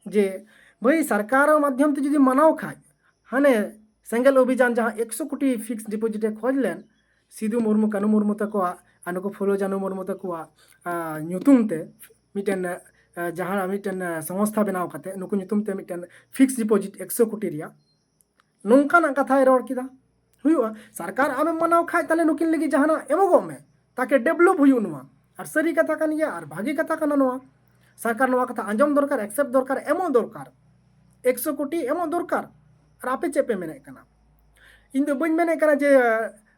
ᱡᱮ ᱵᱷᱟᱹᱭ, ᱥᱚᱨᱠᱟᱨ ᱢᱟᱫᱽᱫᱷᱚᱢ ᱛᱮ ᱡᱩᱫᱤ ᱢᱟᱱᱟᱣ ᱠᱷᱟᱡ, ᱦᱟᱱᱮ ᱥᱮᱸᱜᱮᱞ ᱚᱵᱷᱤᱡᱟᱱ ᱡᱟᱦᱟᱸ ᱮᱠᱥᱚ ᱠᱳᱴᱤ fixed deposit ᱮ ᱠᱷᱚᱡ ᱞᱮᱱ, ᱥᱤᱫᱩ ᱢᱩᱨᱢᱩ, ᱠᱟᱹᱱᱩ ᱢᱩᱨᱢᱩ ᱛᱟᱠᱚᱣᱟᱜ ᱟᱨ ᱱᱩᱠᱩ ᱯᱷᱩᱞᱳ ᱡᱷᱟᱱᱚ ᱢᱩᱨᱢᱩ ᱛᱟᱠᱚᱣᱟᱜ, ᱟ, ᱧᱩᱛᱩᱢ ᱛᱮ ᱢᱤᱫᱴᱮᱱ, ᱟ, ᱡᱟᱦᱟᱸ ᱢᱤᱫᱴᱮᱱ, ᱟ, ᱥᱚᱝᱥᱛᱷᱟ ᱵᱮᱱᱟᱣ ᱠᱟᱛᱮ ᱱᱩᱠᱩ ᱧᱩᱛᱩᱢ ᱛᱮ ᱢᱤᱫᱴᱮᱱ fixed deposit ᱮᱠᱥᱚ ᱠᱳᱴᱤ ᱨᱮᱭᱟᱜ, ᱱᱚᱝᱠᱟᱱᱟᱜ ᱠᱟᱛᱷᱟᱭ ᱨᱚᱲ ᱠᱮᱫᱟ᱾ ᱦᱩᱭᱩᱜᱼᱟ, ᱥᱚᱨᱠᱟᱨ ᱟᱢᱮᱢ ᱢᱟᱱᱟᱣ ᱠᱷᱟᱡ ᱛᱟᱦᱞᱮ ᱱᱩᱠᱤᱱ ᱞᱟᱹᱜᱤᱫ ᱡᱟᱦᱟᱱᱟᱜ ᱮᱢᱚᱜᱚᱜ ᱢᱮ, ᱛᱟᱠᱮ develop ᱦᱩᱭᱩᱜ ᱱᱚᱣᱟ᱾ ᱟᱨ ᱥᱟᱹᱨᱤ ᱠᱟᱛᱷᱟ ᱠᱟᱱ ᱜᱮᱭᱟ ᱟᱨ ᱵᱷᱟᱹᱜᱤ ᱠᱟᱛᱷᱟ ᱠᱟᱱᱟ ᱱᱚᱣᱟ᱾ ᱥᱚᱨᱠᱟᱨ ᱱᱚᱣᱟ ᱠᱟᱛᱷᱟ ᱟᱸᱡᱚᱢ ᱫᱚᱨᱠᱟᱨ, accept ᱫᱚᱨᱠᱟᱨ, ᱮᱢᱚᱜ ᱫᱚᱨᱠᱟᱨ, ᱮᱠᱥᱚ ᱠᱳᱴᱤ ᱮᱢᱚᱜ ᱫᱚᱨᱠᱟᱨ᱾ ᱟᱨ ᱟᱯᱮ ᱪᱮᱫ ᱯᱮ ᱢᱮᱱᱮᱫ ᱠᱟᱱᱟ? ᱤᱧ ᱫᱚ ᱵᱟᱹᱧ ᱢᱮᱱᱮᱫ ᱠᱟᱱᱟ ᱡᱮ,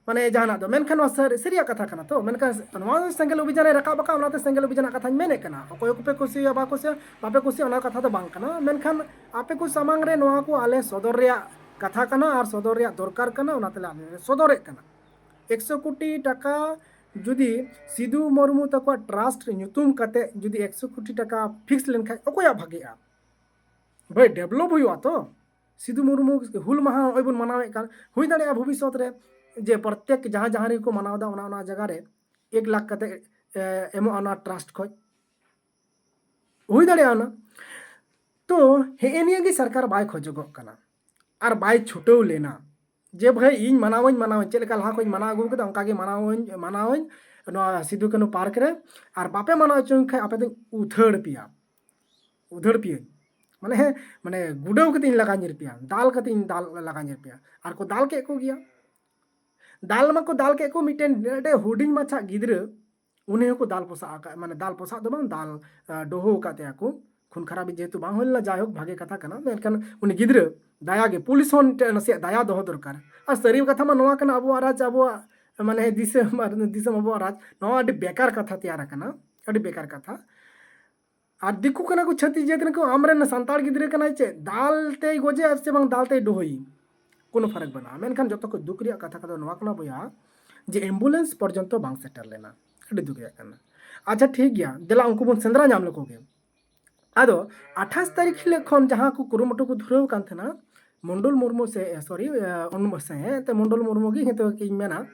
ᱢᱟᱱᱮ, ᱡᱟᱦᱟᱱᱟᱜ ᱫᱚ, ᱢᱮᱱᱠᱷᱟᱱ ᱱᱚᱣᱟ ᱥᱟᱹᱨ-, ᱥᱟᱹᱨᱤᱭᱟᱜ ᱠᱟᱛᱷᱟ ᱠᱟᱱᱟ ᱛᱚ᱾ ᱢᱮᱱᱠᱷᱟᱱ ᱱᱚᱣᱟ ᱥᱮᱸᱜᱮᱞ ᱚᱵᱷᱤᱡᱟᱱᱮ ᱨᱟᱠᱟᱵ ᱟᱠᱟᱫ, ᱚᱱᱟᱛᱮ ᱥᱮᱸᱜᱮᱞ ᱚᱵᱷᱤᱡᱟᱱᱟᱜ ᱠᱟᱛᱷᱟᱧ ᱢᱮᱱᱮᱫ ᱠᱟᱱᱟ᱾ ᱚᱠᱚᱭ ᱠᱚᱯᱮ ᱠᱩᱥᱤᱭᱟᱜᱼᱟ, ᱵᱟᱠᱚ ᱠᱩᱥᱤᱭᱟᱜᱼᱟ, ᱵᱟᱯᱮ ᱠᱩᱥᱤᱭᱟᱜᱼᱟ, ᱚᱱᱟ ᱠᱟᱛᱷᱟ ᱫᱚ ᱵᱟᱝ ᱠᱟᱱᱟ᱾ ᱢᱮᱱᱠᱷᱟᱱ ᱟᱯᱮ ᱠᱚ ᱥᱟᱢᱟᱝ ᱨᱮ ᱱᱚᱣᱟ ᱠᱚ ᱟᱞᱮ ᱥᱚᱫᱚᱨ ᱨᱮᱭᱟᱜ ᱠᱟᱛᱷᱟ ᱠᱟᱱᱟ ᱟᱨ ᱥᱚᱫᱚᱨ ᱨᱮᱭᱟᱜ ᱫᱚᱨᱠᱟᱨ ᱠᱟᱱᱟ, ᱚᱱᱟᱛᱮ ᱟᱞᱮ ᱞᱮ ᱥᱚᱫᱚᱨᱮᱫ ᱠᱟᱱᱟ᱾ ᱮᱠᱥᱚ ᱠᱳᱴᱤ ᱴᱟᱠᱟ ᱡᱩᱫᱤ ᱥᱤᱫᱩ ᱢᱩᱨᱢᱩ ᱛᱟᱠᱚᱣᱟᱜ trust ᱧᱩᱛᱩᱢ ᱠᱟᱛᱮ ᱡᱩᱫᱤ ᱮᱠᱥᱚ ᱠᱳᱴᱤ ᱴᱟᱠᱟ fix ᱞᱮᱱᱠᱷᱟᱱ ᱚᱠᱚᱭᱟᱜ ᱵᱷᱟᱜᱮᱜᱼᱟ? ᱵᱷᱟᱹᱭ, develop ᱦᱩᱭᱩᱜᱼᱟ ᱛᱚ᱾ ᱥᱤᱫᱩ ᱢᱩᱨᱢᱩ ᱦᱩᱞ ᱢᱟᱦᱟ ᱱᱚᱜᱼᱚᱭ ᱵᱚᱱ ᱢᱟᱱᱟᱣᱮᱫ ᱠᱟᱱ, ᱦᱩᱭ ᱫᱟᱲᱮᱭᱟᱜᱼᱟ ᱵᱷᱚᱵᱤᱥᱥᱚᱛ ᱨᱮ ᱡᱮ ᱯᱨᱚᱛᱛᱮᱠ ᱡᱟᱦᱟᱸ ᱡᱟᱦᱟᱸ ᱨᱮᱜᱮ ᱠᱚ ᱢᱟᱱᱟᱣ ᱮᱫᱟ, ᱚᱱᱟ ᱚᱱᱟ ᱡᱟᱭᱜᱟ ᱨᱮ ᱮᱠ ᱞᱟᱠᱷ ᱠᱟᱛᱮ, ᱮ, ᱮᱢᱚᱜᱼᱟ ᱚᱱᱟ trust ᱠᱷᱚᱡ, ᱦᱩᱭ ᱫᱟᱲᱮᱭᱟᱜᱼᱟ ᱚᱱᱟ᱾ ᱛᱚ ᱦᱮᱸᱜᱼᱮ ᱱᱤᱭᱟᱹ ᱜᱮ ᱥᱚᱨᱠᱟᱨ ᱵᱟᱭ ᱠᱷᱚᱡᱚᱜᱚᱜ ᱠᱟᱱᱟ ᱟᱨ ᱵᱟᱭ ᱪᱷᱩᱴᱟᱹᱣ ᱞᱮᱱᱟ ᱡᱮ, ᱵᱷᱟᱹᱭ, ᱤᱧ ᱢᱟᱱᱟᱣᱟᱹᱧ, ᱢᱟᱱᱟᱣᱟᱹᱧ, ᱪᱮᱫ ᱞᱮᱠᱟ ᱞᱟᱦᱟ ᱠᱷᱚᱡ ᱤᱧ ᱢᱟᱱᱟᱣ ᱟᱹᱜᱩ ᱠᱟᱫᱟ, ᱚᱱᱠᱟ ᱜᱮ ᱢᱟᱱᱟᱣᱟᱹᱧ, ᱢᱟᱱᱟᱣᱟᱹᱧ ᱱᱚᱣᱟ ᱥᱤᱫᱩ ᱠᱟᱹᱱᱦᱩ ᱯᱟᱨᱠ ᱨᱮ᱾ ᱟᱨ ᱵᱟᱯᱮ ᱢᱟᱱᱟᱣ ᱦᱚᱪᱚᱧ ᱠᱷᱟᱡ ᱟᱯᱮ ᱫᱚᱧ ᱩᱫᱷᱟᱹᱲ ᱯᱮᱭᱟ, ᱩᱫᱷᱟᱹᱲ ᱯᱮᱭᱟᱹᱧ, ᱢᱟᱱᱮ, ᱢᱟᱱᱮ ᱜᱩᱰᱟᱹᱣ ᱠᱟᱛᱮ ᱤᱧ ᱞᱟᱜᱟ ᱧᱤᱨ ᱯᱮᱭᱟ, ᱫᱟᱞ ᱠᱟᱛᱮ ᱤᱧ ᱫᱟᱞ, ᱞᱟᱜᱟ ᱧᱤᱨ ᱯᱮᱭᱟ᱾ ᱟᱨ ᱠᱚ ᱫᱟᱞ ᱠᱮᱫ ᱠᱚ ᱜᱮᱭᱟ᱾ ᱫᱟᱞ ᱢᱟᱠᱚ ᱫᱟᱞ ᱠᱮᱫ ᱠᱚ, ᱢᱤᱫᱴᱮᱱ ᱟᱹᱰᱤ ᱦᱩᱰᱤᱧ ᱢᱟᱪᱷᱟ ᱜᱤᱫᱽᱨᱟᱹ, ᱩᱱᱤ ᱦᱚᱸᱠᱚ ᱫᱟᱞ ᱯᱚᱥᱟᱜ ᱟᱠᱟᱫ, ᱢᱟᱱᱮ ᱫᱟᱞ ᱯᱚᱥᱟᱜ ᱫᱚ ᱵᱟᱝ, ᱫᱟᱞ, ᱟ, ᱰᱚᱦᱚ ᱟᱠᱟᱫ ᱛᱟᱭᱟ ᱠᱚ᱾ ᱠᱷᱩᱱ ᱠᱷᱟᱨᱟᱵᱤ ᱡᱮᱦᱮᱛᱩ ᱵᱟᱝ ᱦᱩᱭ ᱞᱮᱱᱟ, ᱡᱟᱭᱦᱳᱠ ᱵᱷᱟᱜᱮ ᱠᱟᱛᱷᱟ ᱠᱟᱱᱟ, ᱢᱮᱱᱠᱷᱟᱱ ᱩᱱᱤ ᱜᱤᱫᱽᱨᱟᱹ ᱫᱟᱭᱟ ᱜᱮ, ᱯᱩᱞᱤᱥ ᱦᱚᱸ ᱢᱤᱫᱴᱮᱱ ᱱᱟᱥᱮᱭᱟᱜ ᱫᱟᱭᱟ ᱫᱚᱦᱚ ᱫᱚᱨᱠᱟᱨ᱾ ᱟᱨ ᱥᱟᱹᱨᱤ ᱠᱟᱛᱷᱟ ᱢᱟ ᱱᱚᱣᱟ ᱠᱟᱱᱟ, ᱟᱵᱚᱣᱟᱜ ᱨᱟᱡᱽ, ᱟᱵᱚᱣᱟᱜ ᱢᱟᱱᱮ ᱫᱤᱥᱚᱢ, ᱫᱤᱥᱚᱢ ᱟᱵᱚᱣᱟᱜ ᱨᱟᱡᱽ, ᱱᱚᱣᱟ ᱟᱹᱰᱤ ᱵᱮᱠᱟᱨ ᱠᱟᱛᱷᱟ ᱛᱮᱭᱟᱨ ᱟᱠᱟᱱᱟ, ᱟᱹᱰᱤ ᱵᱮᱠᱟᱨ ᱠᱟᱛᱷᱟ᱾ ᱟᱨ ᱫᱤᱠᱩ ᱠᱟᱱᱟ ᱠᱚ, ᱪᱷᱟᱹᱛᱤᱠ ᱡᱟᱹᱛ ᱨᱮᱱ ᱠᱚ, ᱟᱢᱨᱮᱱ ᱥᱟᱱᱛᱟᱲ ᱜᱤᱫᱽᱨᱟᱹ ᱠᱟᱱᱟᱭ, ᱪᱮᱫ ᱫᱟᱞ ᱛᱮᱭ ᱜᱚᱡᱮ ᱟᱨ ᱥᱮ ᱵᱟᱝ ᱫᱟᱞ ᱛᱮᱭ ᱰᱚᱦᱚᱭᱮ? ᱠᱳᱱᱳ ᱯᱷᱟᱨᱟᱠ ᱵᱟᱹᱱᱩᱜᱼᱟ᱾ ᱢᱮᱱᱠᱷᱟᱱ ᱡᱚᱛᱚ ᱠᱷᱚᱱ ᱫᱩᱠ ᱨᱮᱭᱟᱜ ᱠᱟᱛᱷᱟ ᱠᱚᱫᱚ ᱱᱚᱣᱟ ᱠᱟᱱᱟ ᱵᱚᱭᱦᱟ, ᱡᱮ ambulance ᱯᱚᱨᱡᱚᱱᱛᱚ ᱵᱟᱝ ᱥᱮᱴᱮᱨ ᱞᱮᱱᱟ᱾ ᱟᱹᱰᱤ ᱫᱩᱠ ᱨᱮᱭᱟᱜ ᱠᱟᱱᱟ᱾ ᱟᱪᱪᱷᱟ, ᱴᱷᱤᱠ ᱜᱮᱭᱟ, ᱫᱮᱞᱟ ᱩᱱᱠᱩ ᱵᱚᱱ ᱥᱮᱸᱫᱽᱨᱟ ᱧᱟᱢ ᱞᱮᱠᱚ ᱜᱮ᱾ ᱟᱫᱚ ᱟᱴᱷᱟᱥ ᱛᱟᱹᱨᱤᱠᱷ ᱦᱤᱞᱳᱜ ᱠᱷᱚᱱ ᱡᱟᱦᱟᱸ ᱠᱚ ᱠᱩᱨᱩᱢᱩᱴᱩ ᱠᱚ ᱫᱷᱩᱨᱟᱹᱣ ᱠᱟᱱ ᱛᱟᱦᱮᱱᱟ, ᱢᱚᱱᱰᱚᱞ ᱢᱩᱨᱢᱩ ᱥᱮ, ᱥᱚᱨᱤ, ᱦᱮᱸ, ᱛᱮ ᱢᱚᱱᱰᱚᱞ ᱢᱩᱨᱢᱩ ᱜᱮ ᱱᱤᱛᱚᱜ ᱤᱧ ᱢᱮᱱᱟ,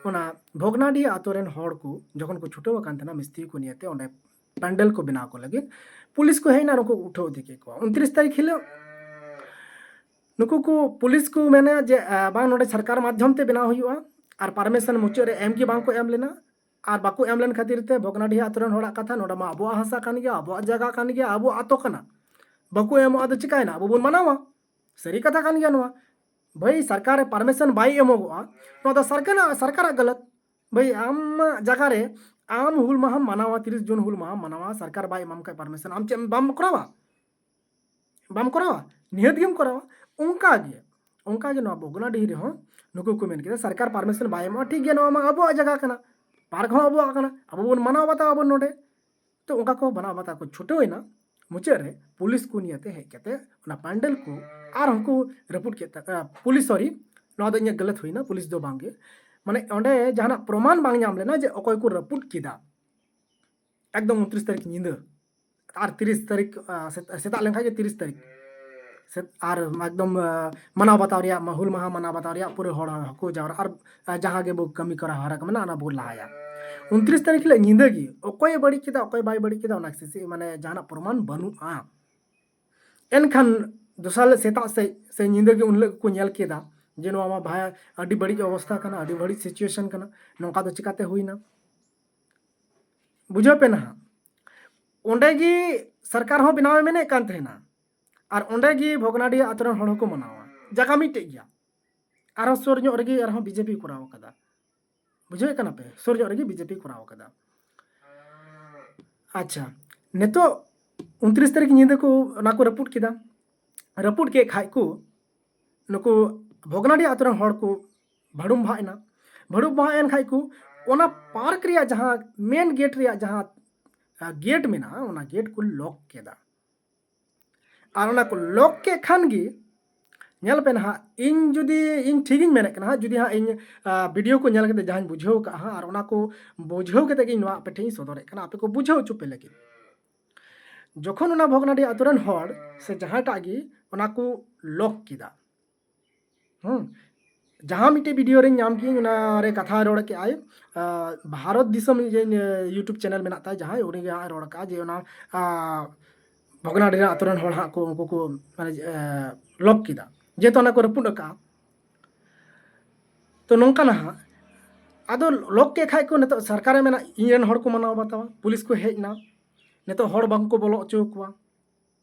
ᱚᱱᱟ ᱵᱷᱚᱜᱽᱱᱟᱰᱤ ᱟᱛᱳ ᱨᱮᱱ ᱦᱚᱲ ᱠᱚ ᱡᱚᱠᱷᱚᱱ ᱠᱚ ᱪᱷᱩᱴᱟᱹᱣ ᱟᱠᱟᱱ ᱛᱟᱦᱮᱱᱟ ᱢᱤᱥᱛᱨᱤ ᱠᱚ ᱱᱤᱭᱮᱛᱮ ᱚᱸᱰᱮ ᱯᱮᱱᱰᱮᱞ ᱠᱚ ᱵᱮᱱᱟᱣ ᱠᱚ ᱞᱟᱹᱜᱤᱫ, ᱯᱩᱞᱤᱥ ᱠᱚ ᱦᱮᱡ ᱮᱱᱟ, ᱱᱩᱠᱩ ᱩᱴᱷᱟᱹᱣ ᱤᱫᱤ ᱠᱮᱫ ᱠᱚᱣᱟ᱾ ᱩᱱᱛᱨᱤᱥ ᱛᱟᱹᱨᱤᱠᱷ ᱦᱤᱞᱳᱜ ᱱᱩᱠᱩ ᱠᱚ ᱯᱩᱞᱤᱥ ᱠᱚ ᱢᱮᱱᱟ ᱡᱮ, ᱟ, ᱵᱟᱝ, ᱱᱚᱰᱮ ᱥᱚᱨᱠᱟᱨ ᱢᱟᱫᱽᱫᱷᱚᱢ ᱛᱮ ᱵᱮᱱᱟᱣ ᱦᱩᱭᱩᱜᱼᱟ, ᱟᱨ ᱯᱟᱨᱢᱤᱥᱚᱱ ᱢᱩᱪᱟᱹᱫ ᱨᱮ ᱮᱢ ᱜᱮ ᱵᱟᱝ ᱠᱚ ᱮᱢ ᱞᱮᱱᱟ᱾ ᱟᱨ ᱵᱟᱠᱚ ᱮᱢ ᱞᱮᱱ ᱠᱷᱟᱹᱛᱤᱨ ᱛᱮ ᱵᱷᱚᱜᱽᱱᱟᱰᱤᱦᱟ ᱟᱛᱳ ᱨᱮᱱ ᱦᱚᱲᱟᱜ ᱠᱟᱛᱷᱟ, ᱱᱚᱰᱮ ᱢᱟ ᱟᱵᱚᱣᱟᱜ ᱦᱟᱥᱟ ᱠᱟᱱ ᱜᱮᱭᱟ, ᱟᱵᱚᱣᱟᱜ ᱡᱟᱭᱜᱟ ᱠᱟᱱ ᱜᱮᱭᱟ, ᱟᱵᱚᱣᱟᱜ ᱟᱛᱳ ᱠᱟᱱᱟ, ᱵᱟᱠᱚ ᱮᱢᱚᱜᱼᱟ, ᱟᱫᱚ ᱪᱤᱠᱟᱭᱮᱱᱟ? ᱟᱵᱚ ᱵᱚᱱ ᱢᱟᱱᱟᱣᱟ᱾ ᱥᱟᱹᱨᱤ ᱠᱟᱛᱷᱟ ᱠᱟᱱ ᱜᱮᱭᱟ ᱱᱚᱣᱟ᱾ ᱵᱷᱟᱹᱭ, ᱥᱚᱨᱠᱟᱨ ᱯᱟᱨᱢᱤᱥᱚᱱ ᱵᱟᱭ ᱮᱢᱚᱜᱚᱜᱼᱟ, ᱱᱚᱣᱟ ᱫᱚ ᱥᱚᱨᱠᱟᱨᱟᱜ, ᱥᱚᱨᱠᱟᱨᱟᱜ ᱜᱟᱞᱟᱛ᱾ ᱵᱷᱟᱹᱭ, ᱟᱢᱟᱜ ᱡᱟᱭᱜᱟ ᱨᱮ ᱟᱢ ᱦᱩᱞ ᱢᱟᱦᱟᱢ ᱢᱟᱱᱟᱣᱟ, ᱛᱤᱨᱤᱥ ᱡᱩᱱ ᱦᱩᱞ ᱢᱟᱦᱟᱢ ᱢᱟᱱᱟᱣᱟ, ᱥᱚᱨᱠᱟᱨ ᱵᱟᱭ ᱮᱢᱟᱢ ᱠᱷᱟᱱ ᱯᱟᱨᱢᱤᱥᱚᱱ, ᱟᱢ ᱪᱮᱫ ᱵᱟᱢ ᱠᱚᱨᱟᱣᱟ? ᱵᱟᱢ ᱠᱚᱨᱟᱣᱟ? ᱱᱤᱦᱟᱹᱛ ᱜᱮᱢ ᱠᱚᱨᱟᱣᱟ᱾ ᱚᱱᱠᱟ ᱜᱮ, ᱚᱱᱠᱟ ᱜᱮ ᱱᱚᱣᱟ ᱵᱷᱚᱜᱽᱱᱟᱰᱤᱦᱤ ᱨᱮᱦᱚᱸ ᱱᱩᱠᱩ ᱠᱚ ᱢᱮᱱ ᱠᱮᱫᱟ, ᱥᱚᱨᱠᱟᱨ ᱯᱟᱨᱢᱤᱥᱚᱱ ᱵᱟᱭ ᱮᱢᱚᱜᱼᱟ, ᱴᱷᱤᱠ ᱜᱮᱭᱟ, ᱱᱚᱣᱟ ᱢᱟ ᱟᱵᱚᱣᱟᱜ ᱡᱟᱭᱜᱟ ᱠᱟᱱᱟ, ᱯᱟᱨᱠ ᱦᱚᱸ ᱟᱵᱚᱣᱟᱜ ᱠᱟᱱᱟ, ᱟᱵᱚ ᱵᱚᱱ ᱢᱟᱱᱟᱣ ᱵᱟᱛᱟᱣ ᱟᱵᱚᱱ ᱱᱚᱰᱮ᱾ ᱛᱚ ᱚᱱᱠᱟ ᱠᱚ ᱢᱟᱱᱟᱣ ᱵᱟᱛᱟᱣ ᱠᱚ ᱪᱷᱩᱴᱟᱹᱣᱮᱱᱟ᱾ ᱢᱩᱪᱟᱹᱫ ᱨᱮ ᱯᱩᱞᱤᱥ ᱠᱚ ᱱᱤᱭᱟᱹᱛᱮ ᱦᱮᱡ ᱠᱟᱛᱮ ᱚᱱᱟ ᱯᱟᱱᱰᱮᱞ ᱠᱚ ᱟᱨᱦᱚᱸ ᱠᱚ ᱨᱟᱹᱯᱩᱫ ᱠᱮᱫ ᱛᱟᱠᱚᱣᱟ᱾ ᱯᱩᱞᱤᱥ, ᱥᱚᱨᱤ, ᱱᱚᱣᱟ ᱫᱚ ᱤᱧᱟᱹᱜ ᱜᱟᱞᱟᱛ ᱦᱩᱭᱱᱟ, ᱯᱩᱞᱤᱥ ᱫᱚ ᱵᱟᱝᱜᱮ, ᱢᱟᱱᱮ ᱚᱸᱰᱮ ᱡᱟᱦᱟᱱᱟᱜ ᱯᱨᱚᱢᱟᱱ ᱵᱟᱝ ᱧᱟᱢ ᱞᱮᱱᱟ ᱡᱮ ᱚᱠᱚᱭ ᱠᱚ ᱨᱟᱹᱯᱩᱫ ᱠᱮᱫᱟ᱾ ᱮᱠᱫᱚᱢ ᱩᱱᱛᱨᱤᱥ ᱛᱟᱹᱨᱤᱠᱷ ᱧᱤᱫᱟᱹ, ᱟᱨ ᱛᱤᱨᱤᱥ ᱛᱟᱹᱨᱤᱠᱷ, ᱟ, ᱥᱮᱛ-, ᱥᱮᱛᱟᱜ ᱞᱮᱱᱠᱷᱟᱱ ᱜᱮ ᱛᱤᱨᱤᱥ ᱛᱟᱹᱨᱤᱠᱷ ᱥᱮᱛ-, ᱟᱨ ᱮᱠᱫᱚᱢ, ᱟ, ᱢᱟᱱᱟᱣ ᱵᱟᱛᱟᱣ ᱨᱮᱭᱟᱜ, ᱢᱟ-, ᱦᱩᱞ ᱢᱟᱦᱟ ᱢᱟᱱᱟᱣ ᱵᱟᱛᱟᱣ ᱨᱮᱭᱟᱜ ᱯᱩᱨᱟᱹ ᱦᱚᱲ ᱦᱚᱸᱠᱚ ᱡᱟᱣᱨᱟᱜᱼᱟ, ᱟᱨ, ᱟ, ᱡᱟᱦᱟᱸ ᱜᱮ ᱵᱚ ᱠᱟᱹᱢᱤ ᱠᱚᱨᱟ ᱦᱚᱨᱟ ᱠᱚ ᱢᱮᱱᱟᱜᱼᱟ, ᱚᱱᱟ ᱵᱚ ᱞᱟᱦᱟᱭᱟ᱾ ᱩᱱᱛᱨᱤᱥ ᱛᱟᱹᱨᱤᱠᱷ ᱦᱤᱞᱳᱜ ᱧᱤᱫᱟᱹ ᱜᱮ ᱚᱠᱚᱭᱮ ᱵᱟᱹᱲᱤᱡ ᱠᱮᱫᱟ, ᱚᱠᱚᱭ ᱵᱟᱭ ᱵᱟᱹᱲᱤᱡ ᱠᱮᱫᱟ, ᱚᱱᱟ ᱥᱤᱥᱤ-, ᱢᱟᱱᱮ ᱡᱟᱦᱟᱱᱟᱜ ᱯᱨᱚᱢᱟᱱ ᱵᱟᱹᱱᱩᱜᱼᱟ᱾ ᱮᱱᱠᱷᱟᱱ ᱫᱚᱥᱟᱨ ᱦᱤᱞᱳᱜ ᱥᱮᱛᱟᱜ ᱥᱮᱫ ᱥᱮ ᱧᱤᱫᱟᱹ ᱜᱮ ᱩᱱ ᱦᱤᱞᱳᱜ ᱜᱮᱠᱚ ᱧᱮᱞ ᱠᱮᱫᱟ ᱡᱮ ᱱᱚᱣᱟ ᱢᱟ ᱵᱷᱟᱭ ᱟᱹᱰᱤ ᱵᱟᱹᱲᱤᱡ ᱚᱵᱚᱥᱛᱷᱟ ᱠᱟᱱᱟ, ᱟᱹᱰᱤ ᱵᱟᱹᱲᱤᱡ situation ᱠᱟᱱᱟ, ᱱᱚᱝᱠᱟ ᱫᱚ ᱪᱤᱠᱟᱛᱮ ᱦᱩᱭᱱᱟ? ᱵᱩᱡᱷᱟᱹᱣ ᱯᱮ ᱱᱟᱦᱟᱜ, ᱚᱸᱰᱮ ᱜᱮ ᱥᱚᱨᱠᱟᱨ ᱦᱚᱸ ᱵᱮᱱᱟᱣᱮ ᱢᱮᱱᱮᱫ ᱠᱟᱱ ᱛᱟᱦᱮᱱᱟ, ᱟᱨ ᱚᱸᱰᱮ ᱜᱮ ᱵᱷᱚᱜᱽᱱᱟᱰᱤᱦᱟ ᱟᱛᱳ ᱨᱮᱱ ᱦᱚᱲ ᱦᱚᱸᱠᱚ ᱢᱟᱱᱟᱣᱟ᱾ ᱡᱟᱭᱜᱟ ᱢᱤᱫᱴᱮᱡ ᱜᱮᱭᱟ, ᱟᱨᱦᱚᱸ ᱥᱩᱨ ᱧᱚᱜ ᱨᱮᱜᱮ ᱟᱨᱦᱚᱸ BJP ᱠᱚᱨᱟᱣ ᱠᱟᱫᱟ᱾ ᱵᱩᱡᱷᱟᱹᱣᱮᱫ ᱠᱟᱱᱟ ᱯᱮ? ᱥᱩᱨ ᱧᱚᱜ ᱨᱮᱜᱮ BJP ᱠᱚᱨᱟᱣ ᱠᱟᱫᱟ᱾ ᱟᱪᱪᱷᱟ, ᱱᱤᱛᱚᱜ ᱩᱱᱛᱨᱤᱥ ᱛᱟᱹᱨᱤᱠᱷ ᱧᱤᱫᱟᱹ ᱠᱚ ᱚᱱᱟ ᱠᱚ ᱨᱟᱹᱯᱩᱫ ᱠᱮᱫᱟ᱾ ᱨᱟᱹᱯᱩᱫ ᱠᱮᱫ ᱠᱷᱟᱡ ᱠᱚ ᱱᱩᱠᱩ ᱵᱷᱚᱜᱽᱱᱟᱰᱤᱦᱟ ᱟᱛᱳ ᱨᱮᱱ ᱦᱚᱲ ᱠᱚ ᱵᱷᱟᱹᱲᱩᱢ ᱵᱷᱟᱜ ᱮᱱᱟ᱾ ᱵᱷᱟᱹᱲᱩᱢ ᱵᱷᱟᱜ ᱮᱱ ᱠᱷᱟᱡ ᱠᱚ ᱚᱱᱟ ᱯᱟᱨᱠ ᱨᱮᱭᱟᱜ ᱡᱟᱦᱟᱸ ᱢᱮᱱ ᱜᱮᱴ ᱨᱮᱭᱟᱜ ᱡᱟᱦᱟᱸ, ᱟ, ᱜᱮᱴ ᱢᱮᱱᱟᱜᱼᱟ, ᱚᱱᱟ ᱜᱮᱴ ᱠᱚ ᱞᱚᱠ ᱠᱮᱫᱟ᱾ ᱟᱨ ᱚᱱᱟ ᱠᱚ ᱞᱚᱠ ᱠᱮᱫ ᱠᱷᱟᱱ ᱜᱮ ᱧᱮᱞ ᱯᱮ ᱱᱟᱦᱟᱜ, ᱤᱧ ᱡᱩᱫᱤ, ᱤᱧ ᱴᱷᱤᱠᱤᱧ ᱢᱮᱱᱮᱫ ᱠᱟᱱᱟ ᱦᱟᱸᱜ, ᱡᱩᱫᱤ ᱦᱟᱸᱜ ᱤᱧ ᱵᱷᱤᱰᱤᱭᱳ ᱠᱚ ᱧᱮᱞ ᱠᱟᱛᱮ ᱡᱟᱦᱟᱸᱧ ᱵᱩᱡᱷᱟᱹᱣ ᱠᱟᱜᱼᱟ ᱦᱟᱸᱜ, ᱟᱨ ᱚᱱᱟ ᱠᱚ ᱵᱩᱡᱷᱟᱹᱣ ᱠᱟᱛᱮ ᱜᱮ ᱤᱧ ᱱᱚᱣᱟ ᱟᱯᱮ ᱴᱷᱮᱱ ᱤᱧ ᱥᱚᱫᱚᱨᱮᱫ ᱠᱟᱱᱟ, ᱟᱯᱮ ᱠᱚ ᱵᱩᱡᱷᱟᱹᱣ ᱦᱚᱪᱚ ᱯᱮ ᱞᱟᱹᱜᱤᱫ᱾ ᱡᱚᱠᱷᱚᱱ ᱚᱱᱟ ᱵᱷᱚᱜᱽᱱᱟᱰᱤ ᱟᱛᱳ ᱨᱮᱱ ᱦᱚᱲ ᱥᱮ ᱡᱟᱦᱟᱸᱭᱴᱟᱜ ᱜᱮ ᱚᱱᱟ ᱠᱚ ᱞᱚᱠ ᱠᱮᱫᱟ, ᱦᱮᱸ, ᱡᱟᱦᱟᱸ ᱢᱤᱫᱴᱮᱡ ᱵᱷᱤᱰᱤᱭᱳ ᱨᱤᱧ ᱧᱟᱢ ᱠᱮᱫᱟᱹᱧ, ᱚᱱᱟᱨᱮ ᱠᱟᱛᱷᱟ ᱨᱚᱲ ᱠᱮᱜᱼᱟᱭ, ᱟᱨ ᱵᱷᱟᱨᱚᱛ ᱫᱤᱥᱚᱢ ᱤᱭᱟᱹ, YouTube ᱪᱮᱱᱮᱞ ᱢᱮᱱᱟᱜ ᱛᱟᱭ, ᱡᱟᱦᱟᱸᱭ, ᱩᱱᱤᱜᱮ ᱦᱟᱸᱜ ᱨᱚᱲ ᱠᱟᱜᱼᱟ ᱡᱮ ᱚᱱᱟ, ᱟᱨ ᱵᱷᱚᱜᱽᱱᱟᱰᱤ ᱨᱮᱱ ᱟᱛᱳ ᱨᱮᱱ ᱦᱚᱲ ᱦᱟᱸᱜ ᱠᱚ, ᱩᱱᱠᱩ ᱠᱚ ᱢᱟᱱᱮ, ᱮ, ᱞᱚᱠ ᱠᱮᱫᱟ, ᱡᱮᱦᱮᱛᱩ ᱚᱱᱟ ᱠᱚ ᱨᱟᱹᱯᱩᱫ ᱟᱠᱟᱜᱼᱟ᱾ ᱛᱚ ᱱᱚᱝᱠᱟ ᱱᱟᱦᱟᱜ, ᱟᱫᱚ ᱞᱚᱠ ᱠᱮᱫ ᱠᱷᱟᱡ ᱠᱚ, ᱱᱤᱛᱚᱜ ᱥᱚᱨᱠᱟᱨᱮ ᱢᱮᱱᱟ ᱤᱧ ᱨᱮᱱ ᱦᱚᱲ ᱠᱚ ᱢᱟᱱᱟᱣ ᱵᱟᱛᱟᱣᱟ, ᱯᱩᱞᱤᱥ ᱠᱚ ᱦᱮᱡ ᱮᱱᱟ, ᱱᱤᱛᱚᱜ ᱦᱚᱲ ᱵᱟᱝ ᱠᱚ ᱵᱚᱞᱚ ᱦᱚᱪᱚ ᱟᱠᱚᱣᱟ᱾